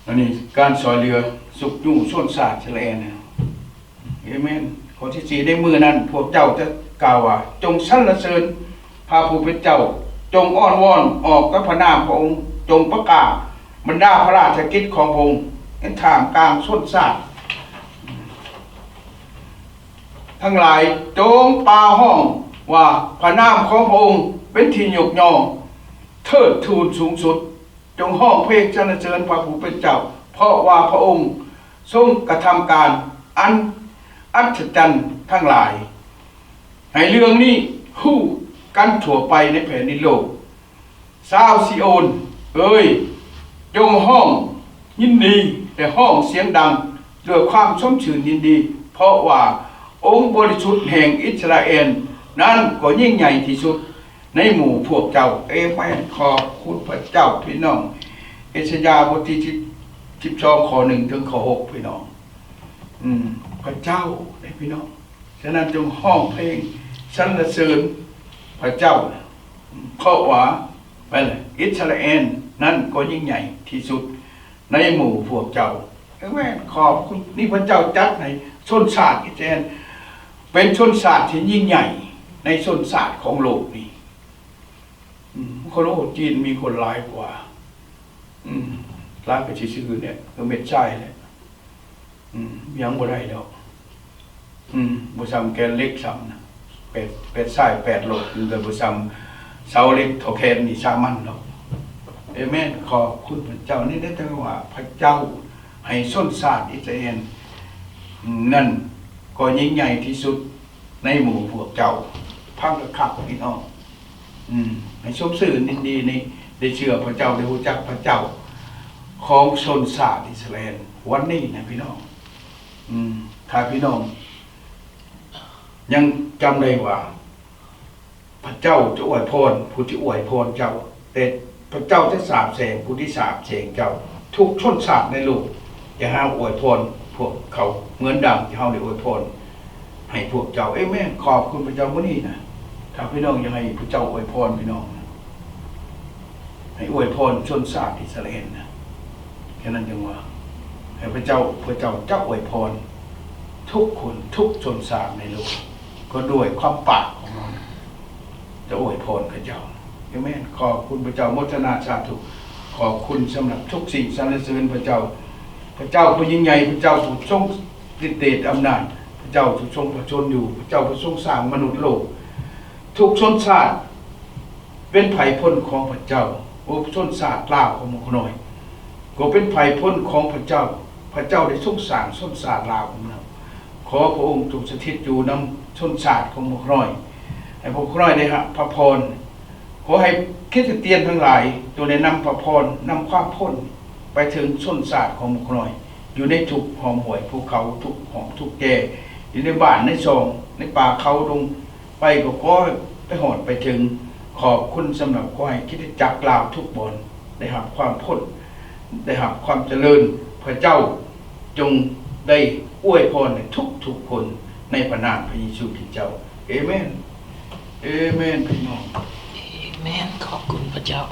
ອັນນີ້ການຊ່ອຍເຫຼືອຊຸກຍູ້ຊົນຊາດອິດສະຣາເອນ. ເອເມນ. ຂໍ້ທີສີ່ ໃນມື້ນັ້ນພວກເຈົ້າຈະກ່າວວ່າ ຈົ່ງສັນລະເສີນພະຜູ້ເປັນເຈົ້າ, ຈົ່ງອ້ອນວອນອອກກັບພະນາມພະອົງ, ຈົ່ງປະກາດບັນດາພະລາຊະກິດຂອງພະອົງໃນທ່າມກາງຊົນຊາດທັງຫຼາຍ, ຈົ່ງປ່າຮ້ອງວ່າພະນາມຂອງພະອົງເປັນທີ່ຍົກຍ້ອງເທີດທູນສູງສຸດ. ຈົ່ງຮ້ອງເພງສັນລະເສີນພະຜູ້ເປັນເຈົ້າ, ເພາະວ່າພະອົງຊົງກະທຳການອັນອັດສະຈັນທັງຫຼາຍ. ໃຫ້ເລື່ອງນີ້ຮູ້ກັນທົ່ວໄປໃນແຜ່ນດິນໂລກ. ຊາວຊີໂອນເອີຍ, ຈົ່ງຮ້ອງຍິນດີ ແລະ ຮ້ອງສຽງດັງດ້ວຍຄວາມຊົມຊື່ນຍິນດີ, ເພາະວ່າອົງບໍລິສຸດແຫ່ງອິດສະຣາເອນນັ້ນກໍຍິ່ງໃຫຍ່ທີ່ສຸດ ໃນໝູ່ພວກເຈົ້າ. ເອເມນ. ຂອບຄຸນພະເຈົ້າ ພີ່ນ້ອງ. ເອສາຍາບົດທີສິບ ສິບສອງ ຂໍ້ໜຶ່ງ ເຖິງຂໍ້ຫົກ ພີ່ນ້ອງ. ອືມ ພະເຈົ້າເດ້ ພີ່ນ້ອງ. ສະນັ້ນຈົ່ງຮ້ອງເພງສັນລະເສີນພະເຈົ້າ, ເພາະວ່າ ເອີ ອິດສະຣາແອນນັ້ນກໍຍິ່ງໃຫຍ່ທີ່ສຸດໃນໝູ່ພວກເຈົ້າ. ເອີແມ່ນ, ຂອບຄຸນ. ນີ້ພະເຈົ້າຈັດໃຫ້ຊົນຊາດອິດສະຣາແອນເປັນຊົນຊາດທີ່ຍິ່ງໃຫຍ່ໃນຊົນຊາດຂອງໂລກນີ້. ອືມ ຄົນ ໂອ້ ຈີນມີຄົນຫຼາຍກວ່າ ອືມ ຫຼາຍໄປຊື່ໆ ແຫຼະ ຄືເມັດຊາຍແຫຼະ. ອືມ ຫຍັງບໍ່ໄດ້ດອກ. ອືມ ບໍ່ສ່ຳແກ່ນເຫຼັກຊ້ຳນະ, ແປດ ແປດຊາຍແປດໂລກ ມັນກໍບໍ່ສ່ຳເສົາເຫຼັກທໍ່ແຂນນີ້ສາມັນດອກ. ເອເມນ. ຂອບຄຸນພະເຈົ້າ. ນີ້ໄດ້ແຕ່ວ່າພະເຈົ້າໃຫ້ຊົນຊາດອິດສະຣາແອນນັ້ນກໍຍິ່ງໃຫຍ່ທີ່ສຸດ ໃນໝູ່ພວກເຈົ້າ. ຟັງຄັກໆ ພີ່ນ້ອງ. ອືມ ໃຫ້ຊົມຊື່ນຍິນດີໃນ ໄດ້ເຊື່ອພະເຈົ້າ, ໄດ້ຮູ້ຈັກພະເຈົ້າຂອງຊົນຊາດອິດສະຣາແອນວັນນີ້ນະ ພີ່ນ້ອງ. ອືມ ຖ້າພີ່ນ້ອງຍັງຈຳໄດ້ວ່າ ພະເຈົ້າຈະອວຍພອນຜູ້ທີ່ອວຍພອນເຈົ້າ, ແຕ່ພະເຈົ້າຈະສາບແຊ່ງຜູ້ທີ່ສາບແຊ່ງເຈົ້າ. ທຸກຊົນຊາດໃນໂລກຈະຫາອວຍພອນພວກເຂົາ ເໝືອນດັ່ງທີ່ເຮົາໄດ້ອວຍພອນໃຫ້ພວກເຈົ້າ. ເອເມນ. ຂອບຄຸນພະເຈົ້າ. ມື້ນີ້ນະ ຖ້າພີ່ນ້ອງຢາກໃຫ້ພະເຈົ້າອວຍພອນພີ່ນ້ອງ, ໃຫ້ອວຍພອນຊົນຊາດອິດສະຣາແອນນະ, ແຄ່ນັ້ນຈຶ່ງວ່າ ໃຫ້ພະເຈົ້າ, ພະເຈົ້າຈະອວຍພອນທຸກຄົນ, ທຸກຊົນຊາດໃນໂລກ ກໍດ້ວຍຄວາມປາກຂອງເຮົານະ ຈະອວຍພອນເຂົາເຈົ້າ. ເອເມນ. ຂອບຄຸນພະເຈົ້າ, ໂມທະນາສາທຸ. ຂອບຄຸນສຳລັບທຸກສິ່ງ, ສັນລະເສີນພະເຈົ້າ. ພະເຈົ້າຜູ້ຍິ່ງໃຫຍ່, ພະເຈົ້າຜູ້ຊົງລິດເດດອຳນາດ, ພະເຈົ້າຜູ້ຊົງພະຊົນຢູ່, ພະເຈົ້າຜູ້ຊົງສ້າງມະນຸດໂລກ. ທຸກຊົນຊາດເປັນໄພພົນຂອງພະເຈົ້າ. ໂອ ຊົນຊາດລາວຂອງໝູ່ຂ້ານ້ອຍ ກໍເປັນໄພພົນຂອງພະເຈົ້າ. ພະເຈົ້າໄດ້ຊົງສ້າງຊົນຊາດລາວຂອງເຮົາ. ຂໍພະອົງຈົ່ງສະຖິດຢູ່ນຳຊົນຊາດຂອງໝູ່ຂ້ານ້ອຍ, ໃຫ້ໝູ່ຂ້ານ້ອຍໄດ້ຮັບພະພອນ. ຂໍໃຫ້ຄຣິສຕຽນທັງຫຼາຍຈົ່ງໄດ້ນຳພະພອນ, ນຳຄວາມພົ້ນໄປເຖິງຊົນຊາດຂອງໝູ່ຂ້ານ້ອຍ ຢູ່ໃນທຸກຮ່ອມຫ້ວຍພູເຂົາ, ທຸກຮ່ອມທຸກແກ່, ຢູ່ໃນບ້ານໃນຊ່ອງ, ໃນປ່າເຂົາດົງ ໄປກໍຂໍໃຫ້ໄປຮອດໄປເຖິງ. ຂອບຄຸນສຳລັບ ຂໍໃຫ້ຄຣິສຕະຈັກລາວທຸກບ່ອນໄດ້ຮັບຄວາມພົ້ນ, ໄດ້ຮັບຄວາມຈະເລີນ. ພະເຈົ້າຈົ່ງໄດ້ອວຍພອນໃຫ້ທຸກໆຄົນໃນພະນາມພະເຢຊູຄຣິສເຈົ້າ. ເອເມນ. ເອເມນ ພີ່ນ້ອງ. ເອເມນ. ຂອບຄຸນພະເຈົ້າ.